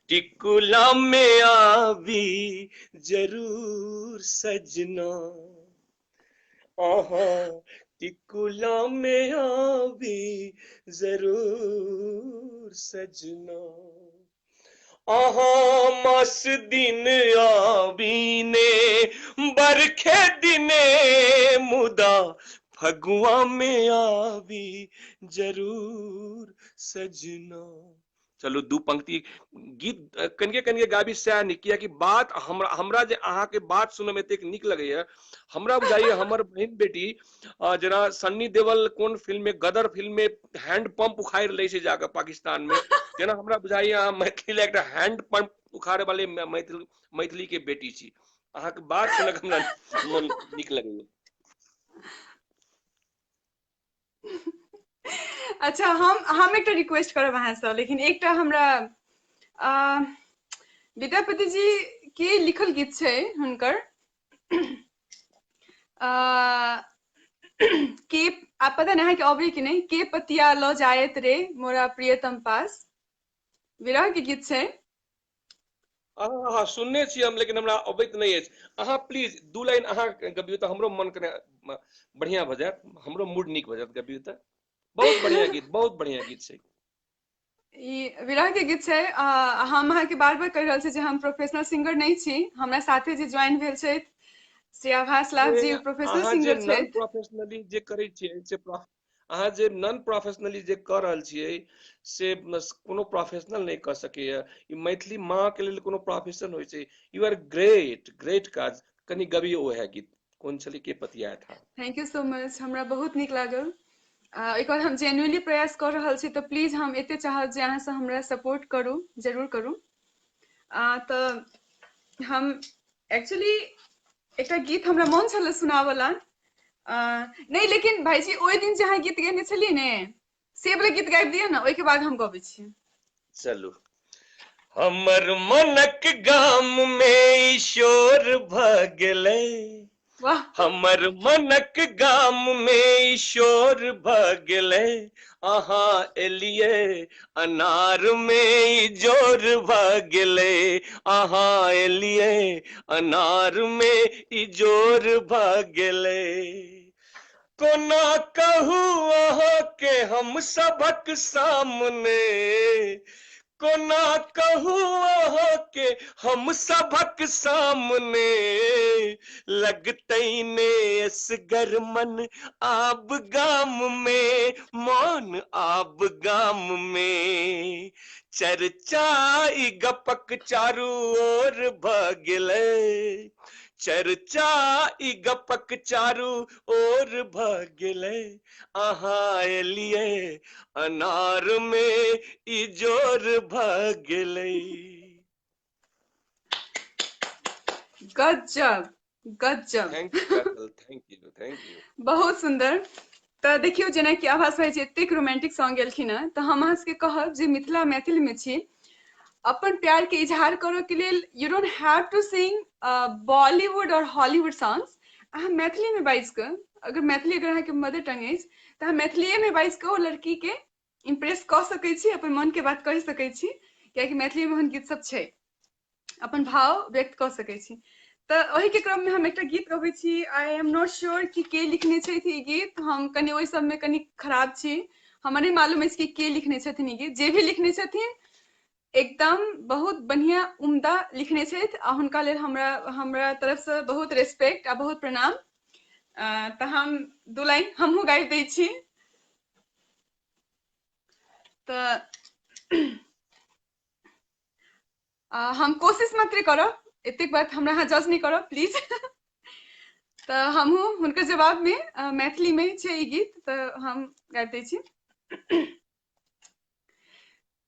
टिकुला में आबी जरूर सजना, आहा टिकुला में आबी जरूर सजना, अहाँ मास दिन आबी ने बरखे दिने, मुदा फगुआ में आबी जरूर सजना। चलू दू पंक्ति गीत कनिके कनिके गाबी सएह नीक, कियाकि बात हमरा हमरा जे अहाँके बात सुनयमे एतेक नीक लगैया, हमरा बुझाइया हमर बहिन बेटी जेना सन्नी देवल कोन फिल्म में, गदर फिल्म में हैंड पंप उखाड़ि लै छै जाकऽ पाकिस्तान में, जेना हमरा बुझाइया अहाँ मैथिली लए एकटा हैंड पंप उखाड़े वाले मैथिल मैथिली के बेटी छी। अहाँके बात सुनक हमरा मन नीक लगैया। अच्छा, हम एकटा रिक्वेस्ट करब अहाँसँ, लेकिन एकटा हमरा विद्यापति जी के लिखल गीत छै हुनकर, के आ पता नहि अहाँके अबै कि नहि, के पतिया लऽ जायत रे मोरा प्रियतम पास, विरह के गीत छै। अहाँ सुनने छी हम, लेकिन हमरा अबैत नहि अछि। अहाँ प्लीज दू लाइन अहाँ गबियौ तऽ हमरो मन कने बढ़िया भऽ जायत, हमरो मूड नीक भऽ जायत। गबियौ तऽ बहुत बढ़िया गीत, बहुत बढ़िया गीत छै। ई विरह के गीत छै। हम अहाँके बार बार कहि रहल छी जे हम प्रोफेशनल सिंगर नहि छी। हमरा साथे जे ज्वाइन भेल छथि श्री आभास लाभ जी, प्रोफेशनल अहाँ जे सिंगर नॉन छथि। प्रोफेशनली जे करै छियै से, अहाँ जे नॉन प्रोफेशनली जे कऽ रहल छियै से कोनो प्रोफेशनल नहि कऽ सकैया। ई मैथिली माँ के लेल कोनो प्रोफेशन होइ छै? You are great, great काज। कनि गबियौ ओएह गीत, कोन छलै, के पतिया था। Thank you so much, हमरा बहुत नीक लागल। एहि बाद हम जेन्युइनली प्रयास कऽ रहल छी, तऽ प्लीज हम एते चाहब जे अहाँ सब हमरा सपोर्ट करू, जरूर करू। तऽ हम एक्चुअली एकटा गीत हमरा मोन छलै सुनाबऽ ला, नहि लेकिन भाईजी ओहि दिन जे अहाँ गीत गेने छलियै ने से वाला गीत गाबि दिअ ने, ओहिके बाद हम गबै छी। चलू। हमर मनक गाम में शोर भ गेलै, वाह, हमर मनक गाम में शोर भ गेलै, अहाँ एलियै अनार में जोर भ गेलै, अहाँ एलियै अनार में जोर भ गेलै, कोना कहू अहाँ के हम सबक सामने, कोना कहू अहाँ के हम सबक सामने, लगतै ने असगर मन आब गाम में, मन आब गाम में, चर्चा ई गपक चारू ओर भ गेलै, चर्चा ई गपक चारू ओर भ गेलै, अहाँ एलियै अनार में ई जोर भ गेलै। गजब गजब। Thank you Kajal, thank you, thank you. बहुत सुंदर। तऽ देखियौ जेनाकि आभास भाई जी एतेक रोमांटिक सॉन्ग गेलखिन हँ, तऽ हम अहाँ सबके कहब जे मिथिला मैथिल में छी, अपन प्यार के इजहार करऽ के लेल you don't have to sing Bollywood और हॉलीवुड सॉन्ग्स। अहाँ मैथिली में बाजि कऽ, अगर मैथिली अगर अहाँके मदर टंग अछि तऽ अहाँ मैथिलीए में बाजि कऽ ओ लड़की के इम्प्रेस कऽ सकै छी, अपन मनके बात कहि सकै छी, कियाकि मैथिलीमे ओहन गीत सब छै, अपन भाव व्यक्त कऽ सकै छी। तऽ ओहिके क्रममे हम एकटा गीत गबै छी। I am not sure कि के लिखने छथि ई गीत, हम कनि ओहि सबमे कनि खराब छी, हमरा नहि मालूम अछि कि के लिखने छथिन ई गीत। जे भी लिखने छथिन एकदम बहुत बढ़िया उम्दा लिखने छथि आ हुनका लेल हमरा हमरा तरफसँ बहुत रेस्पेक्ट आ बहुत प्रणाम। तऽ हम दू लाइन हमहूँ गाबि दै छी। तऽ हम कोशिश मात्र करब, एतेक बात हमरा अहाँ जज नहि करब प्लीज। तऽ हमहूँ हुनकर जवाबमे, मैथिलीमे छै ई गीत, तऽ हम गाबि दै छी।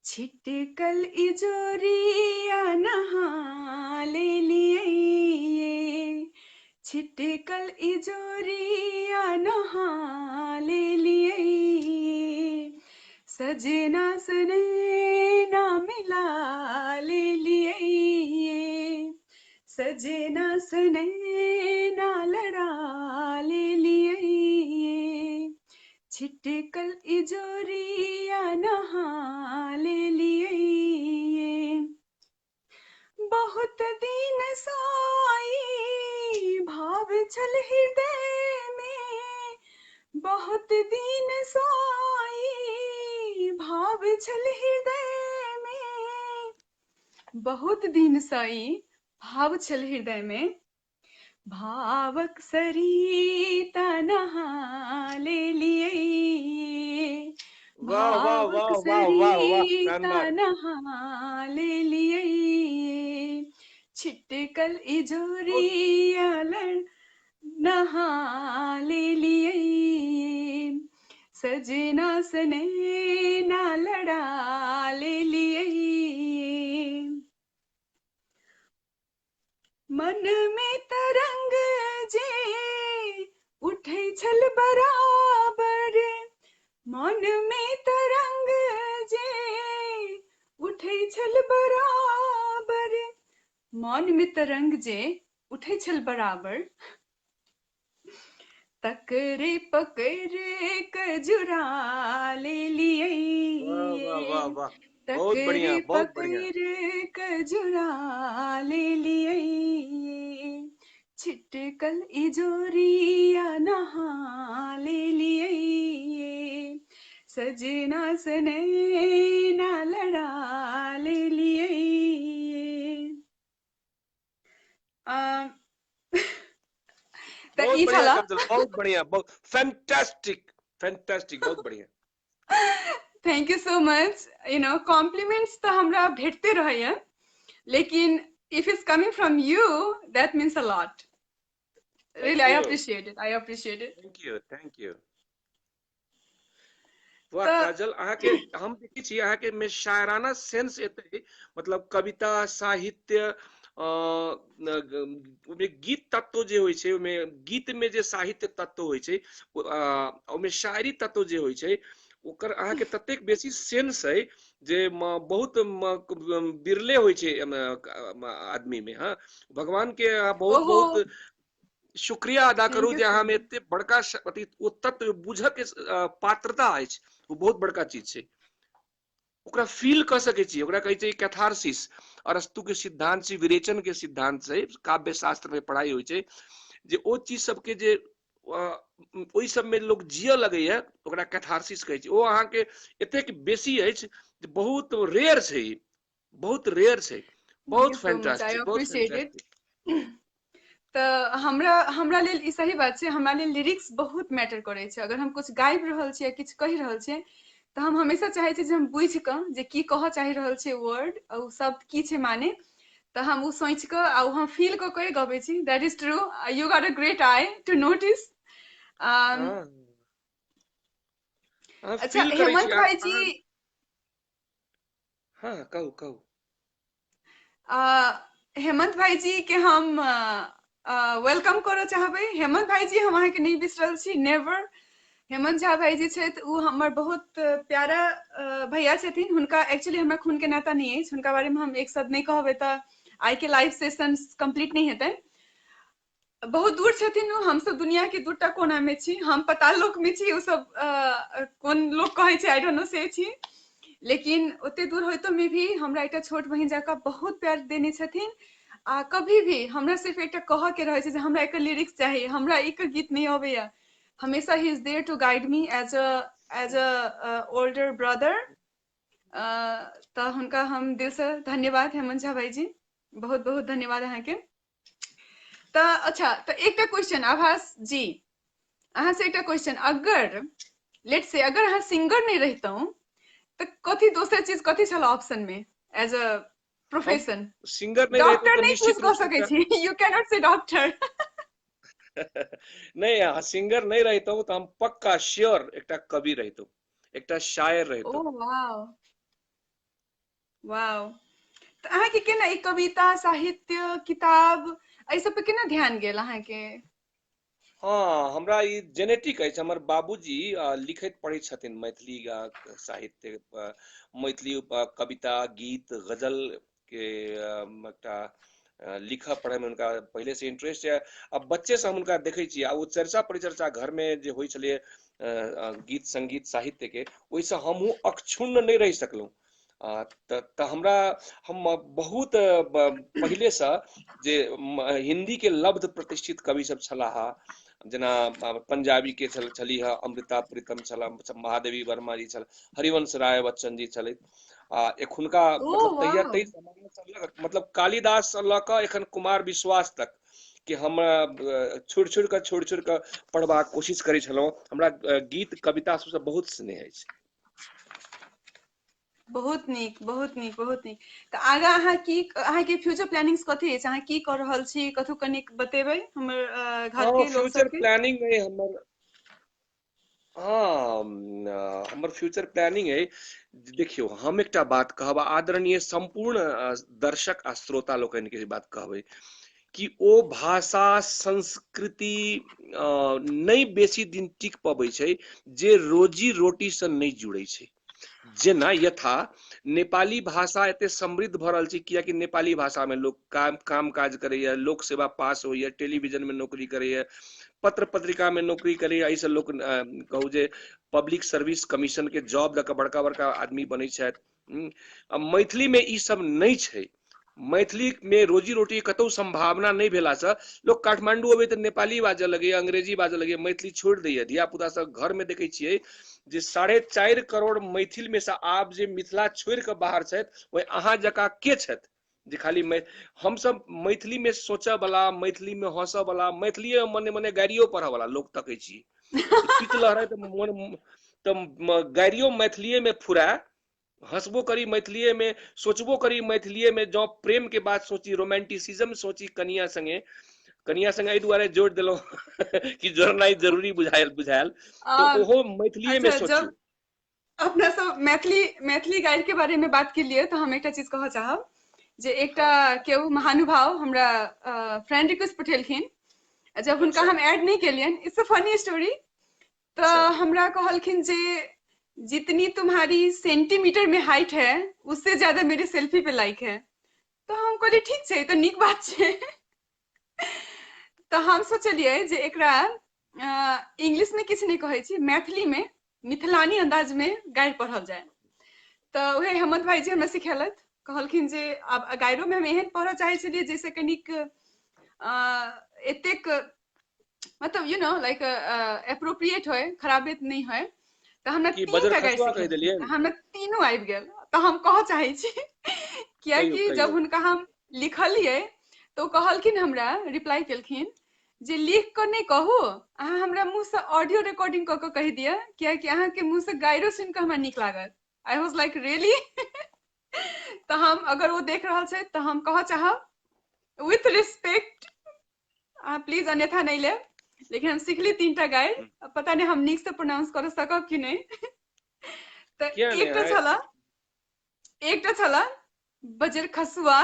छिटकल इजोरिया नहा लेलियै, छिटकल इजोरिया नहा लेलियै, सजना सनैना मिला लेलियै, सजना सनैना लड़ा लेलियै, छिटकल इजोरिया नहा लेलियै। बहुत दिन साई भाव छल हृदय में, बहुत दिन साई भाव छल हृदय में, बहुत दिन साई भाव छल हृदय में, भावक सरिता नहा लेलियै, वाह वाह भावक वाह वाह वाह वाह सरिता शानदार। नहा लेलियै, छिटकल बहुत इजोरिया लड़ नहा लेलियै, सजना सनैना लड़ा लेलियै। मन में तरंग जे उठै छल बराबर, मन में तरंग जे उठै छल बराबर, मन में तरंग जे उठै छल बराबर, तकरे पकड़ि क जुड़ा लेलियै, वाह वाह वाह वाह, बहुत तकरे बढ़िया बहुत बढ़िया। पकड़ि क जुड़ा लेलियै, छिटकल इजोरिया नहा लेलियै, सजना सनैना लड़ा लेलियै। तऽ बहुत ई बढ़िया छला। काजल, बहुत बढ़िया, बहुत फैंटास्टिक फैंटास्टिक, बहुत बढ़िया। Thank you so much. You know compliments तऽ हमरा भेटते रहैया, लेकिन if it's coming from you that means a lot. Thank really I you appreciate it, I appreciate it. Thank you thank you. वाह तऽ काजल, अहाँके हम देखै छी अहाँके में शायराना सेंस एते, मतलब कविता साहित्य, ओहिमे गीत तत्व जे होइ छै, ओहिमे गीत में जे साहित्य तत्व होइ छै, ओहिमे शायरी तत्व जे होइ छै, ओकर अहाँके ततेक बेसी सेंस अइ जे बहुत बिरले होइ छै आदमी में। हाँ, भगवान के अहाँ बहुत ओहो बहुत शुक्रिया अदा thank करू you जे सो अहाँ में मच। एते बड़का अथी ओ तत्व बुझऽ के पात्रता अछि, ओ बहुत बड़का चीज छै। ओकरा फील कऽ सकै छी, ओकरा कहै छै कैथारसिस। अरस्तु के सिद्धांत छै, विरेचन के सिद्धांत छै, काव्य शास्त्र में पढ़ाई होइ छै, जे ओ चीज सबके जे ओहि सबमे लोक जियऽ लगैया ओकरा कैथारसिस कहै छै। ओ अहाँके एतेक बेसी अछि जे बहुत रेयर छै, ई बहुत रेयर छै। Thank बहुत you so much, I fantastic, बहुत अप्रिशिएट it. Fantastic. तऽ हमरा हमरा लेल ई सही बात छै, हमरा लेल लिरिक्स बहुत मैटर करै छै। अगर हम कुछ गाबि रहल छियै, किछु कहि रहल छियै, तऽ हम हमेशा चाहै छियै जे हम बुझि कऽ जे की कहऽ चाहि रहल छै वर्ड, ओ शब्द की छै माने, तऽ हम ओ सोचि कऽ आ ओ हम फील कऽ के गबै छी। That is true, you got a great eye to notice. हँ, अहाँ अच्छा फील करै छी हेमंत भाईजी, अहाँ। हँ कहू कहू। हेमंत भाईजी के हम welcome करऽ चाहबै। हेमंत भाईजी, हम अहाँके नहि बिसरल छी, नेवर। हेमंत झा भाईजी छथि, ओ हमर बहुत प्यारा भैया छथिन। हुनका एक्चुअली हमरा खून के नाता नहि अछि, हुनका बारे में हम एक शब्द नहि कहबै तऽ आइ के लाइव सेशन कंप्लीट नहि हेतै। बहुत दूर छथिन ओ, हमसब दुनिया के दूटा कोना मे छी, हम पताल लोक मे छी, ओ सब कोन लोक कहै छै I don't know से छी। लेकिन ओते दूर होइतो मे भी हमरा एकटा छोट बहिन जकाँ बहुत प्यार देने छथिन। आ कभी भी हमरा सिर्फ एकटा कहऽ के रहै छै जे हमरा एकर लिरिक्स चाही, हमरा एकर गीत नहि अबैया, हमेशा he is there to guide me as a older brother. तऽ हुनका हम दिलसँ धन्यवाद, हेमंत झा भाईजी, बहुत बहुत धन्यवाद अहाँके। तऽ अच्छा, तऽ एकटा क्वेश्चन आभास जी, अहाँ से एकटा क्वेश्चन, अगर लेट से अगर अहाँ सिंगर नहि रहितहुँ तऽ कथी दोसर चीज कथी छल ऑप्शन में एज अ प्रोफेशन? सिंगर नहि डॉक्टर नहि चूज कऽ सकै छी, you can not Se doctor. नहि, अहाँ सिंगर नहि रहितहुँ तऽ हम पक्का श्योर एकटा कवि रहितहुँ, एकटा शायर रहितहुँ। Oh wow wow. तऽ अहाँके केना ई कविता, साहित्य, किताब एहि सब पे केना ध्यान गेल अहाँके? हँ, हमरा ई जेनेटिक अछि। हमर बाबूजी लिखैत पढ़ैत छथिन मैथिली साहित्य, मैथिली कविता, गीत, गजल के एकटा लिखऽ पढ़यमे हुनका पहिलेसँ इंटरेस्ट यऽ। आ बच्चेसँ हम हुनका देखै छियै, आ ओ चर्चा परिचर्चा घरमे जे होइ छलै गीत संगीत साहित्य के, ओहिसँ हमहूँ अक्षुण्ण नहि रहि सकलहुँ। तऽ हमरा हम बहुत पहिलेसँ जे हिंदी के लब्ध प्रतिष्ठित कवि सब छलाह, जेना पंजाबी के छलीह अमृता प्रीतम छला, महादेवी वर्मा जी छल, हरिवंश राय बच्चन जी छलथि। आ एखुनका मतलब तहिया ताहि समय मतलब कालिदास सँ लऽ कऽ एखन कुमार विश्वास तक कि हम छोड़ि छोड़ि कऽ छोड़ि छोड़ि कऽ पढ़बाक कोशिश करै छलहुँ। हमरा गीत कविता सबसँ बहुत स्नेह अछि। बहुत नीक, बहुत नीक, बहुत नीक। तऽ आगाँ अहाँ की, अहाँके फ्यूचर प्लानिंग्स कथी अछि, अहाँ की कऽ रहल छी, कथु कनिक बतेबै हमर घर के लोक फ्यूचर प्लानिंग अइ हमर? हँ, हमर फ्यूचर प्लानिंग अइ, देखियौ हम एकटा बात कहब आदरणीय सम्पूर्ण दर्शक आ श्रोता लोकनिके बात कहबै कि ओ भाषा संस्कृति नहि बेसी दिन टिक पबै छै जे रोजी रोटीसँ नहि जुड़ै छै। जेना यथा नेपाली भाषा एते समृद्ध भऽ रहल छै कियाकि नेपाली भाषामे लोक काम काज करैया, लोक सेवा पास होइया, टेलीविजनमे नौकरी करैया, पत्र पत्रिकामे नौकरी करैया। एहिसँ लोक कहू जे पब्लिक सर्विस कमीशन के जॉब लऽ कऽ बड़का बड़का आदमी बनै छथि। आ मैथिलीमे ई सब नहि छै। मैथिली में रोजी रोटी कतौ संभावना नहि भेलासँ लोक काठमांडू अबै तऽ नेपाली बाजऽ लगैया, अंग्रेजी बाजऽ लगैया, मैथिली छोड़ि दैया। धिया पुता सब घर में देखै छियै जे 4.5 करोड़ मैथिल में से आब जे मिथिला छोड़ि कऽ बाहर छथि ओहि अहाँ जकाँ के छथि जे खाली हमसब मैथिली में सोचऽ वाला, मैथिली में हंसऽ वाला, मैथिलीए मने मने गारियो पढ़ऽ वाला लोक तकै छी। चित लहरै तऽ मन तऽ गारियो मैथिलीए में फुराय, हंसबो करी मैथिलीए में, सोचबो करी मैथिलीए में। जँ प्रेम के बात सोची, रोमांटिसिज्म सोची कनिया संगे, कनिया संगे एहि दुआरे जोड़ि देलहुँ कि जोड़नाइ जरूरी बुझायल बुझायल तऽ ओहो मैथिलीए में सोचू। जब अपना सब मैथिली मैथिली गारि के बारे में बात केलिए तऽ हम एकटा चीज कहऽ चाहब जे एकटा केओ महानुभाव हमरा फ्रेंड रिक्वेस्ट पठेलखिन, जब हुनका हम ऐड नहि केलियनि, it's a funny story, तऽ हमरा कहलखिन जे जितनी तुम्हारी सेंटीमीटर में हाइट है उससे ज्यादा मेरे सेल्फी पे लाइक है। तऽ हम कहलियै ठीक छै, तऽ नीक बात छै। तऽ हम सोचलियै जे एकरा इंग्लिश में किछु नहि कहै छी, मैथिली में मिथिलानी अंदाज में गारि पढ़ल जाय। तऽ उहे हेमंत भाईजी हमरा सिखेलथि, कहलखिन जे आब गारियो में हम एहन पढ़ऽ चाहै छलियै जाहिसँ कनिक एतेक मतलब you know like appropriate होय, खराबियत नहि होय। तऽ हमरा की तीन बजर टा गारि खसुआ कहि सिखेलखिन, देलियनि? हमरा तीनू आबि गेल। तऽ हम कहऽ चाहै छी कहियौ कियाकि जब कहियौ। हुनका हम लिखलियै तऽ ओ कहलखिन, हमरा रिप्लाई केलखिन जे लिख कऽ नहि कहू, अहाँ हमरा मुँहसँ ऑडियो रिकॉर्डिंग कऽ कऽ कहि दिअ, कियाकि अहाँके मुँहसँ गारियो सुनि कऽ हमरा नीक लागत। I was like really. तऽ हम अगर ओ देख रहल छथि तऽ हम कहऽ चाहब विथ रिस्पेक्ट, अहाँ प्लीज अन्यथा नहि लेब, लेकिन हम सिखली तीनटा गारि, पता नहि हम नीकसँ प्रोनाउंस कर सकब कि नहि। तऽ किया नहि एकटा छला, एकटा छला बजर खसुआ,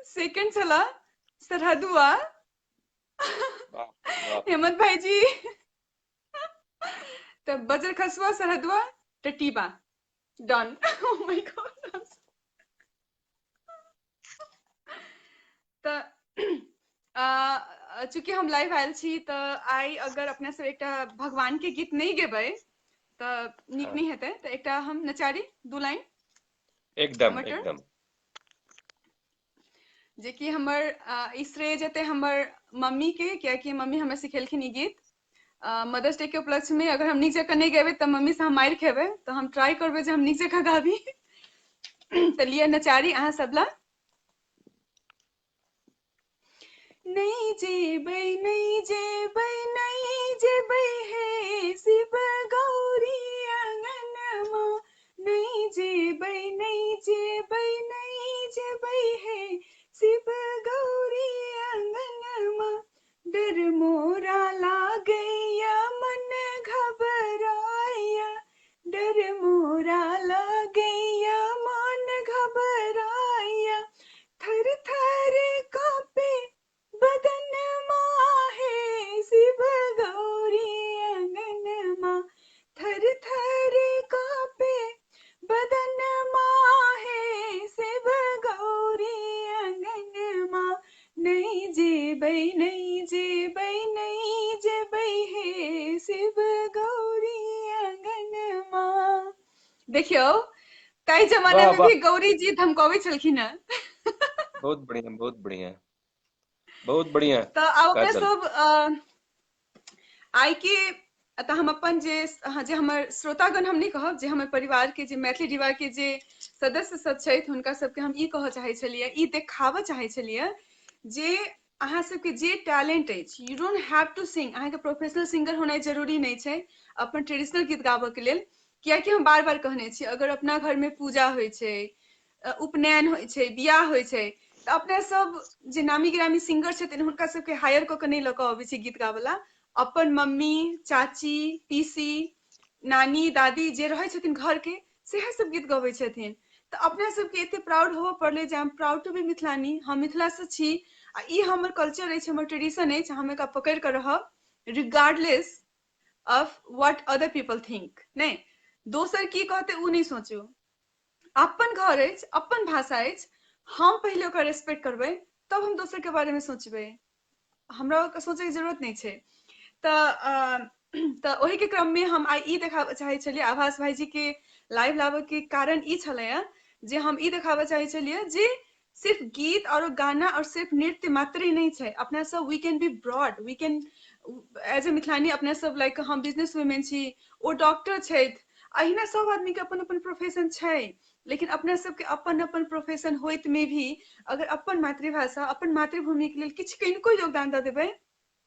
सेकंड छला सरहदुआ, हेमंत भाईजी, तऽ बजर खसुआ, सरहदुआ, टटीबा, डन। ओ my God. तऽ चूँकि हम लाइव आयल छी तऽ आइ अगर अपना सब एकटा भगवान के गीत नहि गेबै तऽ नीक नहि हेतै, तऽ एकटा हम नचारी 2 लाइन एकदम एकदम, जेकि हमर ई श्रेय जेतै हमर मम्मी के, कियाकि मम्मी हमरा सिखेलखिन ई गीत। मदर्स डे के उपलक्ष्य में अगर हम नीक जकाँ नहि गेबै तऽ मम्मी से हम मारि खेबै, तऽ हम ट्राई करबै जे हम नीक जकाँ गाबी। तऽ लिअ नचारी अहाँ सब ला। नहीं जेबै नहीं जेबै नहीं जेबै हे शिव गौरी आंगनमा, नहीं जेबै नहीं जेबै नहीं जेबै हे शिव गौरी आंगनमा, डर मोरा लागैया मन घबराया, डर मोरा लागैया मन घबराया, थर थर कांपे बदन माहे शिव गौरी आंगनमा, थर थर कांपे बदन माहे शिव गौरी आंगनमा, नहीं जेबै नहीं जेबै नहीं जेबै हे शिव गौरी आंगनमा। देखियौ ताहि जमाना में भी गौरी जी धमकाबै छलखिन हेँ। बहुत बढ़िया बहुत बढ़िया बहुत बढ़िया। तऽ आब अपने सब आइ के तऽ हम अपन जे हमर श्रोतागण हम नहि कहब, जे हमर परिवार के जे मैथिली डिवा के जे सदस्य सब छथि हुनका सबके हम ई कहऽ चाहै छलियै, ई देखाबऽ चाहै छलियै जे अहाँ सबके जे टैलेंट अछि, you don't have to sing, अहाँके प्रोफेशनल सिंगर होनाइ जरूरी नहि छै अपन ट्रेडिशनल गीत गाबऽ के लेल। कियाकि हम बार बार कहने छी, अगर अपना घर में पूजा होइ छै, उपनयन होइ छै, बियाह होइ छै, तऽ अपना सब जे नामी गिरामी सिंगर छथिन हुनका सबके हायर कऽ के नहि लऽ कऽ अबै छै गीत गाबऽ ला। अपन मम्मी, चाची, पीसी, नानी, दादी जे रहै छथिन घर के सएह सब गीत गबै छथिन। तऽ अपना सबके एते प्राउड होबऽ पड़लै जे I am proud to be मिथिलानी, हम मिथिलासँ छी आ ई हमर कल्चर अछि, हमर ट्रेडिशन अछि, हम एकरा पकड़ि कऽ रहब regardless of what other people think. नहि दोसर की कहतै ओ नहि सोचू, अपन घर अछि, अपन भाषा अछि, हम पहिले ओकरा रेस्पेक्ट करबै तब हम दोसर के बारे में सोचबै, हमरा ओकर सोचैके जरूरत नहि छै। तऽ ओहि के क्रम में हम आइ ई देखाबऽ चाहै छलियै, आभास भाईजी के लाइव लाबऽ के कारण ई छलैया जे हम ई देखाबऽ चाहै छलियै जे सिर्फ गीत और गाना और सिर्फ नृत्य मात्रे नहि छै, अपना सब we can be broad, we can as a मिथिलानी अपना सब लाइक हम बिजनेस वुमेन छी, ओ डॉक्टर छथि, अहिना सब आदमी के अपन अपन प्रोफेशन छै, लेकिन अपना सबके अपन अपन प्रोफेशन होइत में भी अगर अपन मातृभाषा अपन मातृभूमि के लेल किछु कनिको योगदान दऽ देबै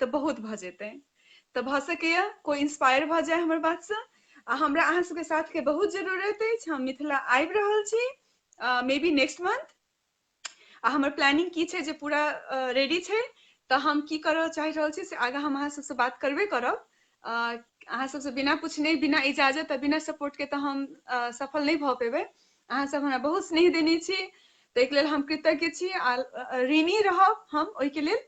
तऽ बहुत भऽ जेतै। तऽ भऽ सकैया कोइ इंस्पायर भऽ जाय हमर बातसँ, आ हमरा अहाँ सबके साथ के बहुत जरूरत अछि। हम मिथिला आबि रहल छी मे बी नेक्स्ट मंथ, आ हमर प्लानिंग की छै जे पूरा रेडी छै, तऽ हम की करऽ चाहि रहल छी से आगाँ हम अहाँ सबसँ बात करबे करब। अहाँ सबसँ बिना पूछने, बिना इजाजत आ बिना सपोर्ट के तऽ हम सफल नहि भऽ पेबै। अहाँ सब हमरा बहुत स्नेह देने छी, ताहिके लेल हम कृतज्ञ छी आ ऋणी रहब हम ओहिके लेल।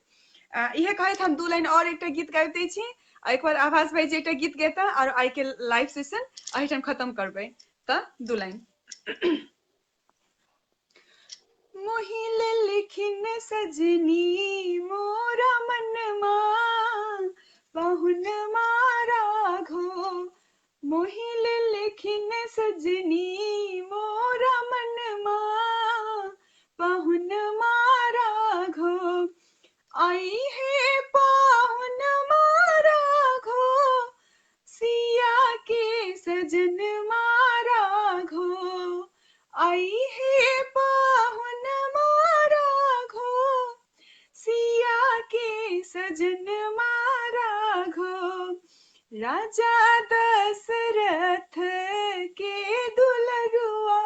इहे कहैत हम 2 लाइन और एकटा गीत गाबि दै छी, आ एक बार आभास भाई जी एकटा गीत गेता और आइ के लाइव सेशन एहिठाम खत्म करबै। तऽ 2 लाइन। मोहि लेलखिन सजनी मोरा मनमा पाहुन मारा घो, मोहि लेलखिन सजनी मोरा मनमा पाहुन मारा घो, आई हे पाहुन मारा घो, सिया के सजन मारा घो, आई हे पाहुन मारा घो, सिया के सजन मारा घो, राजा दशरथ के दुलरुआ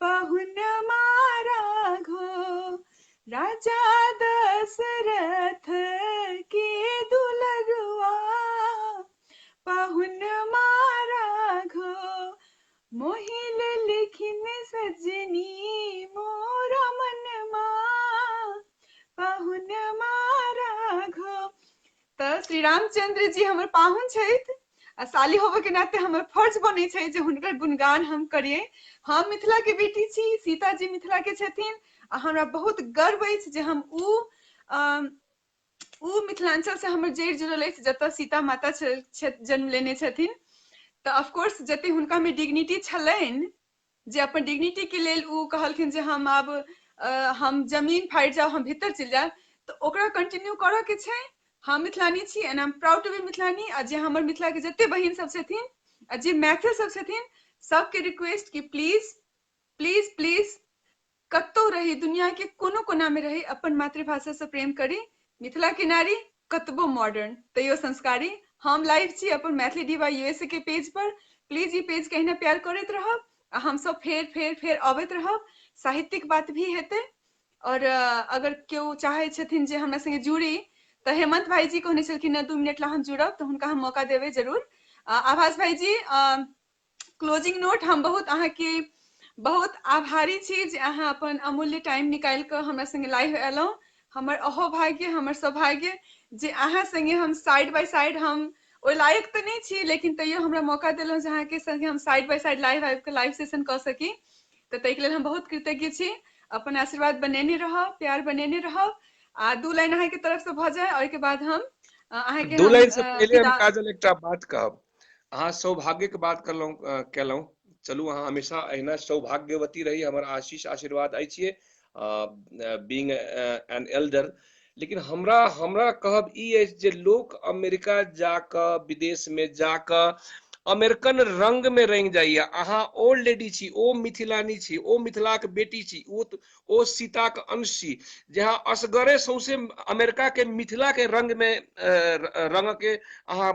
पाहुन मारा घो, राजा दशरथ के दुलरुआ पाहुन मारा घो, मोहि लेलखिन सजनी मोरा मनमा पाहुन मारा घो। तऽ श्री रामचंद्र जी हमर पाहुन छथि आ साली होबऽ के नाते हमर फर्ज बनै छै जे हुनकर गुणगान हम करियै। हम मिथिला के बेटी छी, सीता जी मिथिला के छथिन आ हमरा बहुत गर्व अछि जे हम उ उ मिथिलांचल से हमर जड़ि जुड़ल अछि जतऽ सीता माता जन्म लेने छथिन। तऽ ऑफकोर्स जते हुनका में डिग्निटी छलनि जे अपन डिग्निटी के लेल ओ कहलखिन जे हम आब हम जमीन फाड़ि जाउ, हम भीतर चलि जायब, तऽ ओकरा कंटिन्यू करऽ के छै। हम मिथिलानी छी and I am proud to be Mithilani. आ जे हमर मिथिला के जते बहिन सब छथिन आ जे मैथिल सब छथिन, सबके रिक्वेस्ट कि प्लीज प्लीज प्लीज कतौ रही, दुनिया के कोनो कोना में रही, अपन मातृभाषा से प्रेम करी। मिथिला के नारी कतबो मॉडर्न तैयो संस्कारी। हम लाइव छी अपन मैथिली डिवा यूएसए के page per. Please E page के अहिना प्यार करैत रहब आ हमसब फेर फेर फेर अबैत रहब। साहित्यिक बात भी हेतै। और अगर केओ चाहे छथिन जे हमरा संगे जुड़ी तऽ हेमंत भाईजी कहने छलखिन 2 मिनट ला हम जुड़ब, तऽ हुनका हम मौका देबै जरूर। आभास भाईजी, क्लोजिंग नोट। हम बहुत अहाँके बहुत आभारी छी जे अहाँ अपन अमूल्य टाइम निकालि कऽ हमरा संगे लाइव एलहुँ। हमर अहोभाग्य, हमर सौभाग्य जे अहाँ संगे हम साइड बाय साइड, हम ओहि लायक तऽ नहि छी लेकिन तैयो हमरा मौका देलहुँ जे अहाँके संगे हम साइड बाय साइड लाइव आबि कऽ लाइव सेशन कऽ सकी, तऽ ताहिके लेल हम बहुत कृतज्ञ छी। अपन आशीर्वाद बनेने रहब, प्यार बनेने रहब। आ 2 लाइन अहाँके तरफ से भऽ जाय, ओहिके बाद हम अहाँके 2 लाइन से पहिले हम काजल एकटा बात कहब। अहाँ सौभाग्य के बात केलहुँ, चलू अहाँ हमेशा अहिना सौभाग्यवती रही, हमर आशीष आशीर्वाद अछि बीइंग एन एल्डर। लेकिन हमरा हमरा कहब ई अछि जे लोक अमेरिका जाकऽ, विदेश में जाकऽ अमेरिकन रंग में रंग जाइए। अहाँ ओ लेडी छी, ओ मिथिलानी छी, ओ मिथिलाक बेटी छी, ओ सीताक अंश छी, जे अहाँ असगरे सौंसे अमेरिका के मिथिला के रंग में रंग के अहाँ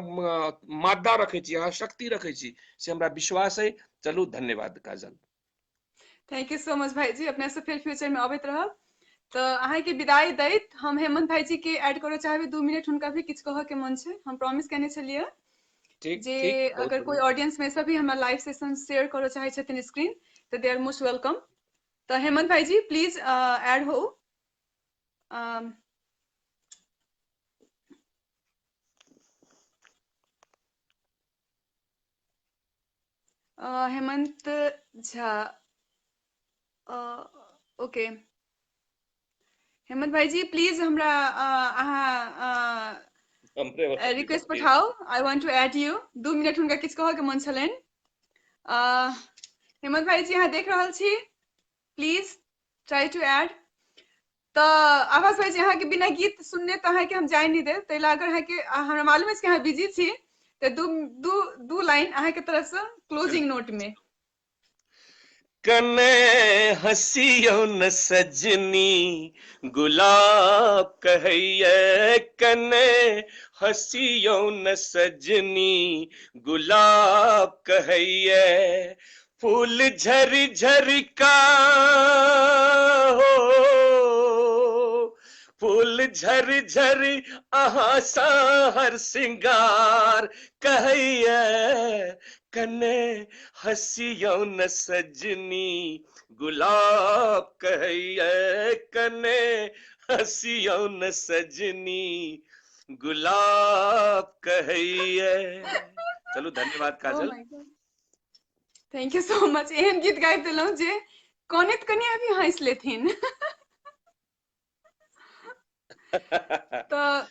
मादा रखै छी, अहाँ शक्ति रखै छी, से हमरा विश्वास है। चलू धन्यवाद Kajal. Thank you so much भाईजी, अपने से फिर फ्यूचर में अबैत रहब। तऽ अहाँके विदाई दैत हम हेमंत भाईजी के ऐड करऽ चाहबै, 2 मिनट हुनका भी किछु कहऽ के मन छै। हम प्रॉमिस केने छलियै जे अगर कोई ऑडियंस में से भी हमरा लाइव सेशन शेयर करऽ चाहै छथिन स्क्रीन, तऽ they are most welcome. तऽ हेमंत भाईजी प्लीज ऐड हो। हेमंत झा, ओके हेमंत भाईजी प्लीज हमरा अहाँ रिक्वेस्ट पठाउ, I want to add you. 2 minute हुनका किछु कहऽ के मन छलनि। हेमंत भाईजी अहाँ देख रहल छी, प्लीज ट्राई टू एड। तऽ आभास भाईजी अहाँके बिना गीत सुनने तऽ अहाँके हम जाय नहि देब, ताहि लए अगर अहाँके हमरा मालूम अछि कि अहाँ बिजी छी, तऽ दू दू दू लाइन अहाँके तरफ से क्लोजिंग नोट में। कने हसियो न सजनी गुलाब कहैये, कने हसियो न सजनी गुलाब कहैये, फूल झर झर का हो, फूल झर झर अहाँ साहर सिंगार कहैये, कने हसियो न सजनी गुलाब कहैये, कने हसियो न सजनी गुलाब कहैये। चलू धन्यवाद Kajal. Thank you so much. एहन गीत गाबि देलहुँ जे कनैत कनि अभी हँसि लेथिन। तऽ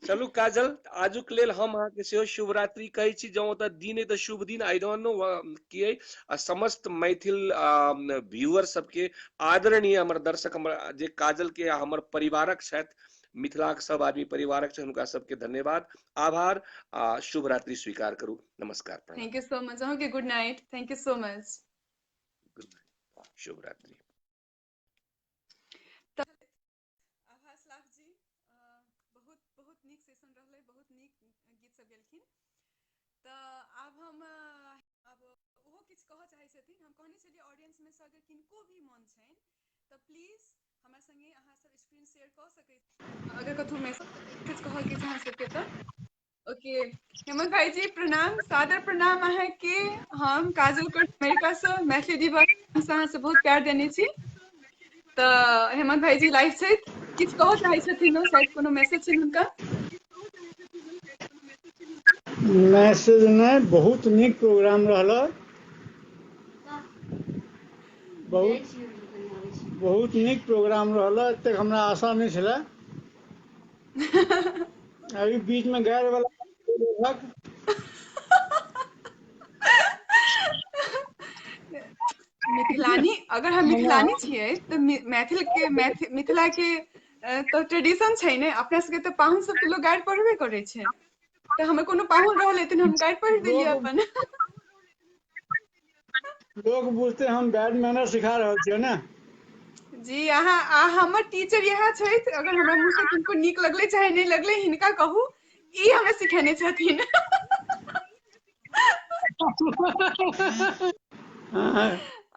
चलू काजल, आजुक लेल हम अहाँके सेहो शुभरात्रि कहै छी। जँ ओतऽ दिन अइ तऽ शुभ दिन, I don't know की अइ। आ समस्त मैथिल व्यूअर सबके, आदरणीय हमर दर्शक, हमर जे काजल के हमर परिवारक छथि, मिथिलाक सब आदमी परिवारक छथि, हुनका सबके धन्यवाद, आभार आ शुभरात्रि स्वीकार करू। नमस्कार, प्रणाम। Thank you so much. अहाँके good night. Thank you so much. Good night, शुभरात्रि। आभास लाभ जी, बहुत बहुत नीक सेशन रहलै, बहुत नीक गीत सब गेलखिन। तऽ आब हम आब ओहो किछु कहऽ चाहै छथिन। हम कहने छलियै ऑडियंस में से अगर किनको भी मन छनि तऽ प्लीज हमरा संगे अहाँ सब स्क्रीन शेयर कऽ सकै छी, अगर कतहु मैसेज कहऽ के छै अहाँ सबके तऽ। ओके हेमंत भाईजी प्रणाम, सादर प्रणाम अहाँके। हम काजल कर अमेरिका से मैथिली दिवस अहाँ से बहुत प्यार देने छी। तऽ हेमंत भाईजी लाइव छथि, किछु कहऽ चाहै छथिन, शायद कोनो मैसेज छनि हुनका। मैसेज नहि, बहुत नीक प्रोग्राम रहल, बहुत बहुत नीक प्रोग्राम रहल, एतेक हमरा आशा नहि छलै। अभी बीच में गारि वाला मिथिलानी, अगर हम मिथिलानी छियै तऽ मैथिल के मिथिला के तऽ ट्रेडिशन छै ने, अपना सबके तऽ पाहुन सबके लोग गारि पढ़बे करै छै, तऽ हमर कोनो पाहुन रहल हेथिन, हम गारि पढ़ि देलियै अपन। लोग बुझते हम बैड मैनर सिखा रहल छियै ने। जी अहाँ हमर टीचर इएह छथि, अगर हमरा मुँह से किनको नीक लगलै चाहे नहि लगलै, हिनका कहू ई हमरा सिखेने छथिन।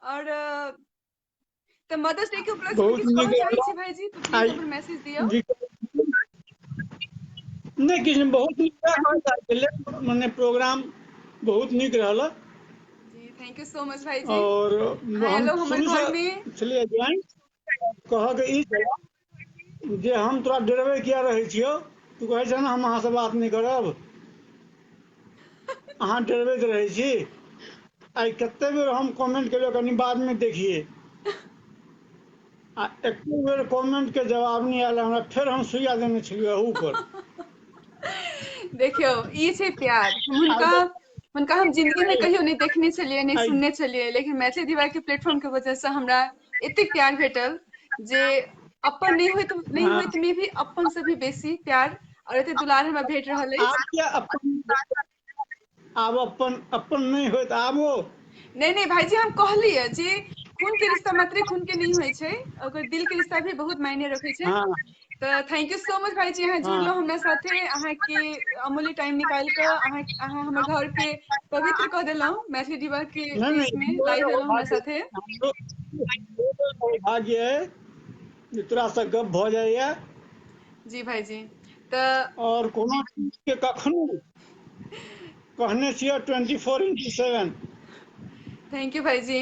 और तऽ मदर्स डे के उपलक्ष्य में बहुत किछु कहऽ नीक चाहै छी भाईजी तऽ प्लीज अपन मैसेज दियौ। नहि किछु नहि, बहुत नीक, मने प्रोग्राम बहुत नीक रहल। जी thank you so much भाईजी। और अहाँ हम एलहुँ हमर शुरू घर से में। छलियै ज्वाइन, कहऽके ई छलै जे हम तोरा डरबै किया रहै छियौ, तू कहै छह ने हम अहाँसँ बात नहि करब, अहाँ डरबैत रहै छी। आइ कते बेर हम कमेंट केलियौ कनि बादमे देखिए, आ एको बेर कमेंट के जवाब नहि आयल हमरा, फेर हम सुइया देने छलियै अहू पर। देखियौ ई छै प्यार। हुनका हुनका हम जिंदगी में कहियो नहि देखने छलियै, नहि सुनने छलियै, लेकिन मैथिली दीवार के प्लेटफॉर्म के वजह से हमरा एतेक प्यार भेटल जे अपन नहि होइत नहि होइत में भी अपन से भी बेसी प्यार और एते दुलार हमरा भेट रहल अछि। आब किया अपन, आब अपन अपन नहि होइत आबो। नहि नहि भाईजी, हम कहलियै जे खून के रिश्ता मात्रे खून के नहि होइ छै, ओकर दिल के रिश्ता भी बहुत मायने रखै छै। तऽ thank you so much भाईजी, अहाँ जुड़लहुँ हमरा साथे, अहाँके अमूल्य टाइम निकालि कऽ अहाँ अहाँ हमर घर के पवित्र कऽ देलहुँ, मैथिली डिबा के बीच में लाइव एलहुँ हमरा साथे। सौभाग्य अइ जे तोरासँ गप भऽ जाइया। जी भाईजी। तऽ और कोनो चीज के कखनो कहने छियै 24/7। Thank you भाईजी।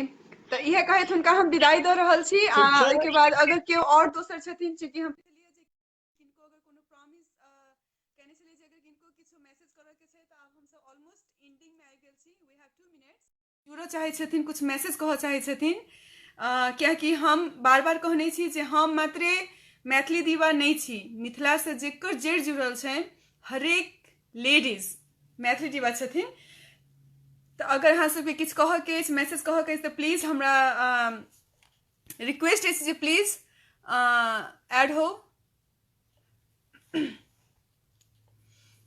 तऽ इएह कहैत हुनका हम विदाई दऽ रहल छी, आ ठीक छै। ओहिके बाद अगर केओ और दोसर छथिन, चूँकि हम किनको अगर कोनो प्रॉमिस केने छलियै जे अगर किनको किछु मैसेज करऽ के छै, तऽ आब हमसब ऑलमोस्ट एंडिंग मे आबि गेल छी, we have 2 minutes. जुड़ऽ चाहै छथिन, कुछ मैसेज कहऽ चाहै छथिन, कियाकि हम बार बार कहने छी जे हम मात्रे मैथिली दीवा नहि छी, मिथिला से जेकर जड़ि जुड़ल छनि हरेक लेडीज मैथिली दीवा छथिन। तऽ अगर अहाँ सबके किछु कहऽके अछि, मैसेज कहऽके अछि, तऽ प्लीज हमरा रिक्वेस्ट अछि जे प्लीज ऐड हो।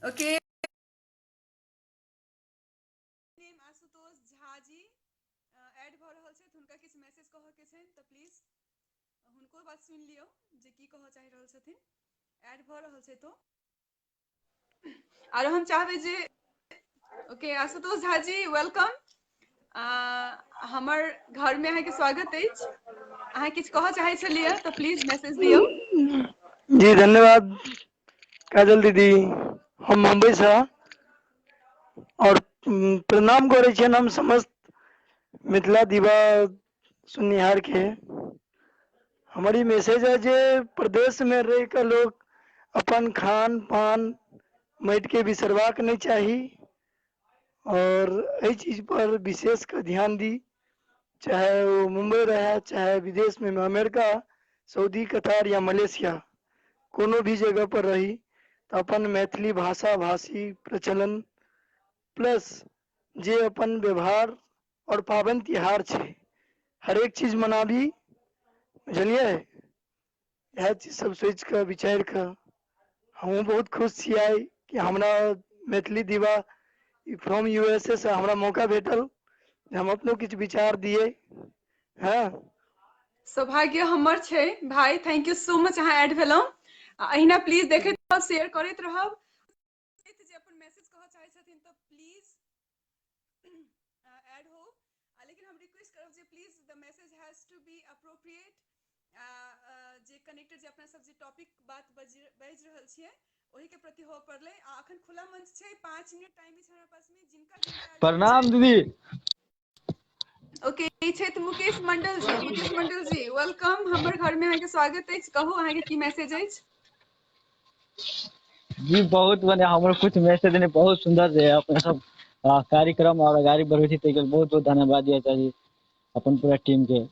ओके, नेम आशुतोष झा जी ऐड भऽ रहल छथि, हुनका किछु मैसेज कहऽके छनि, तऽ प्लीज हुनको बात सुनि लियौ जे की कहऽ चाहि रहल छथिन। ऐड भऽ रहल छै तो आरो हम चाहबै जे ओके आशुतोष झा जी welcome, हमर घर में अहाँके स्वागत अछि। अहाँ किछु कहऽ चाहै छलियै तऽ प्लीज मैसेज दियौ। जी धन्यवाद काजल दीदी, हम मुंबई से और प्रणाम करै छियनि हम समस्त मिथिला दीवा सुननिहार के। हमर ई मैसेज है जे प्रदेश में रह के लोग अपन खान पान माटि के बिसरबाक नहीं चाही और एहि चीज पर विशेष के ध्यान दी, चाहे वो मुंबई रहे चाहे विदेश में, अमेरिका, सऊदी, कतार या मलेशिया, कोनो भी जगह पर रही तो अपन मैथिली भाषा भाषी प्रचलन प्लस जे अपन व्यवहार और पाबनि तिहार छै हरेक चीज मनाबी, बुझलियै। इएह चीज सब सोचि कऽ विचारि कऽ हमहूँ बहुत खुश छी आइ कि हमरा मैथिली दीवा फ्रॉम यू एस ए से हमरा मौका भेटल जे हम अपनो किछु विचार दियै। हँ सौभाग्य हमर छै भाई, thank you so much अहाँ ऐड भेलहुँ। आ अहिना प्लीज देखैत रहब, शेयर करैत रहब। जे अपन मैसेज कहऽ चाहै छथिन तऽ प्लीज ऐड हो, लेकिन हम रिक्वेस्ट करब जे please the message has to be appropriate, जे कनेक्टेड जे अपना सब जे टॉपिक बात बाजि रहल छियै ओहि के प्रति होबऽ पड़लै। आ अखन खुला मंच छै, 5 मिनट टाइम अछि हमरा पास में, जिनका जिनका प्रणाम दीदी। ओके, ई छथि मुकेश मंडल जी। मुकेश मंडल जी welcome, हमर घर में अहाँके स्वागत अछि। कहू अहाँके की मैसेज अछि? जी बहुत बढ़िया, हमर कुछ मैसेज नहीं, बहुत सुंदर जे अपने सब कार्यक्रम और गाड़ी बढ़ै छै, ताहि के बहुत बहुत धन्यवाद दिया चाही अपन पूरा टीम के।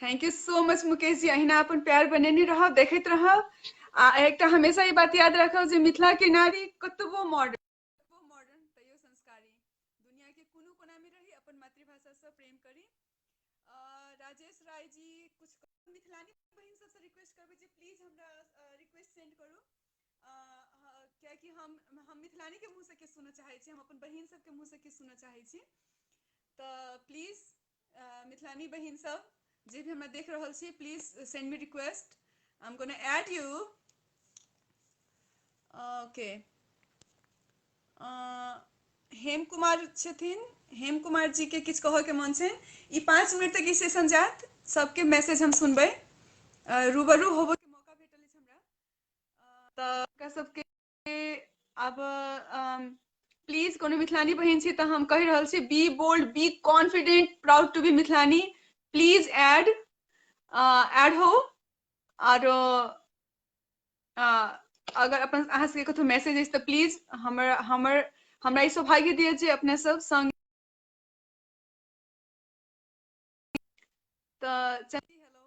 Thank you so much Mukesh ji, अहिना अपन प्यार बनेने रहब, देखैत रहब। आ एकटा हमेशा ई बात याद राखब जे मिथिला के नारी कतबो मॉडर्न तैयो संस्कारी, दुनिया के कोनो कोना में रही अपन मातृभाषा से प्रेम करी। राजेश राय जी कुछ मिथिलानी बहिन सबसे रिक्वेस्ट करबै जे प्लीज हमरा रिक्वेस्ट सेंड करू, कियाकि हम मिथिलानी के मुँह से किछु सुनऽ चाहै छी, हम अपन बहिन सबके मुँह से किछु सुनऽ चाहै छी। तऽ प्लीज मिथिलानी बहिन सब जे भी हमरा देख रहल छी, please send me request, I am gonna add you. Okay, Hem Kumar छथिन, हेम कुमार जी के किछु कहऽ के मन छनि। ई 5 मिनट तक ई सेशन जायत, सबके मैसेज हम सुनबै, रूबरू होबऽ के मौका भेटल अछि हमरा। तऽ हुनका सबके आब प्लीज कोनो मिथिलानी बहिन छी तऽ हम कहि रहल छी, be bold, be confident, proud to be Mithilani, please add add हो। आरो अगर अपन अहाँ सबके कतहु मैसेज अछि तऽ प्लीज हमर हमर हमरा ई सौभाग्य दिअ जे अपने सब संग। तऽ हेलो,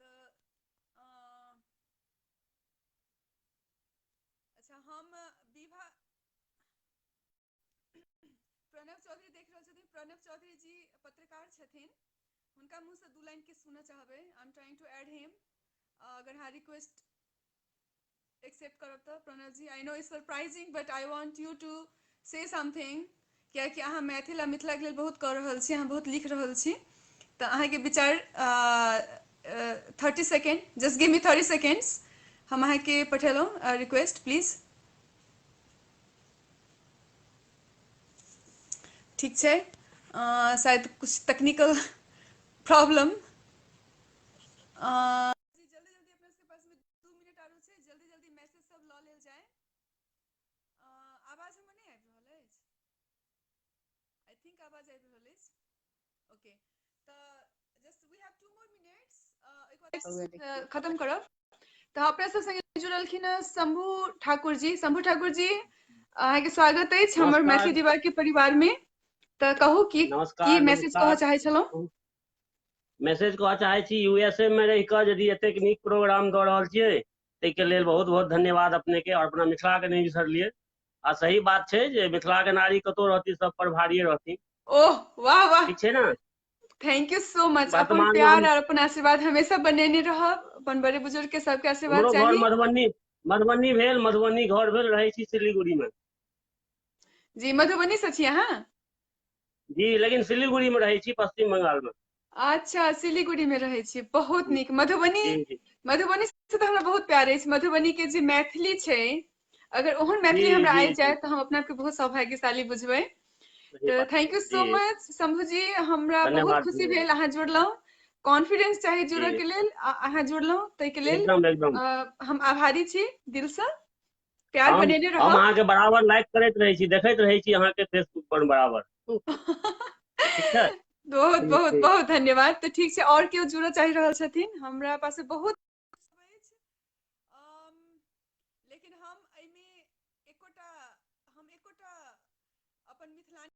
तऽ अच्छा, हम विभा प्रणव चौधरी देख रहल छथिन, प्रणव चौधरी जी पत्रकार छथिन, हुनका मुँह से 2 लाइन के सुनऽ चाहबै। I am trying to add him, अगर अहाँ रिक्वेस्ट एक्सेप्ट करब तऽ। Pranav ji, I know it's surprising but I want you to say something, कियाकि अहाँ मैथिल आ मिथिलाके लेल बहुत कऽ रहल छी, अहाँ बहुत लिख रहल छी, तऽ अहाँके विचार 30 second, just give me 30 seconds, हम अहाँके पठेलहुँ रिक्वेस्ट, प्लीज। ठीक छै, शायद कुछ टेक्निकल प्रॉब्लम। जल्दी जल्दी अपना सबके पास में 2 मिनट आरो छै, जल्दी जल्दी मैसेज सब लऽ लेल जाय। आवाज हमर नहि आबि रहल अछि? I think आवाज आबि रहल अछि। ओके, तऽ just we have 2 more minutes, खत्म करब। तऽ अपना सब संगे जुड़लखिन हँ शंभू ठाकुर जी। शंभू ठाकुर जी, अहाँके स्वागत अछि हमर मैथिली दीवार के परिवार में। तऽ कहू की की मैसेज कहऽ चाहै छलहुँ? मैसेज कहऽ चाहै छी, यूएसए में रहि कऽ यदि एतेक नीक प्रोग्राम दऽ रहल छियै ताहिके लेल बहुत बहुत धन्यवाद अपने के, और अपना मिथिला के नहि बिसरलियै। आ सही बात छै जे मिथिला के नारी कतौ रहती सब पर भारिये रहती। ओह वाह वाह, ठीक छै ने? Thank you so much. अपन प्यार और अपन आशीर्वाद हमेशा बनेने रहब, अपन बड़े बुजुर्ग के सबके आशीर्वाद चाही। मधुबनी, मधुबनी भेल, मधुबनी घर भेल, रहै छी सिलीगुड़ी में। जी, मधुबनी से छी अहाँ? जी, लेकिन सिलीगुड़ी में रहै छी, पश्चिम बंगाल में। अच्छा, सिलीगुड़ी में रहै छी, बहुत नीक। मधुबनी, मधुबनी से तऽ हमरा बहुत प्यार अछि। मधुबनी के जे मैथिली छै, अगर ओहन मैथिली हमरा आबि जाय तऽ हम अपना के बहुत सौभाग्यशाली बुझबै। तऽ thank you so much Shambhu ji, हमरा बहुत खुशी भेल अहाँ जुड़लहुँ। कॉन्फिडेंस चाही जुड़ऽ के लेल, अहाँ जुड़लहुँ ताहिके लेल हम आभारी छी दिल से। प्यार बनेने रहब। हम अहाँके बराबर लाइक करैत रहै छी, देखैत रहै छी अहाँके फेसबुक पर बराबर। ठीक छै, बहुत बहुत बहुत धन्यवाद। तऽ ठीक छै, और केओ जुड़ऽ चाहि रहल छथिन? हमरा पास बहुत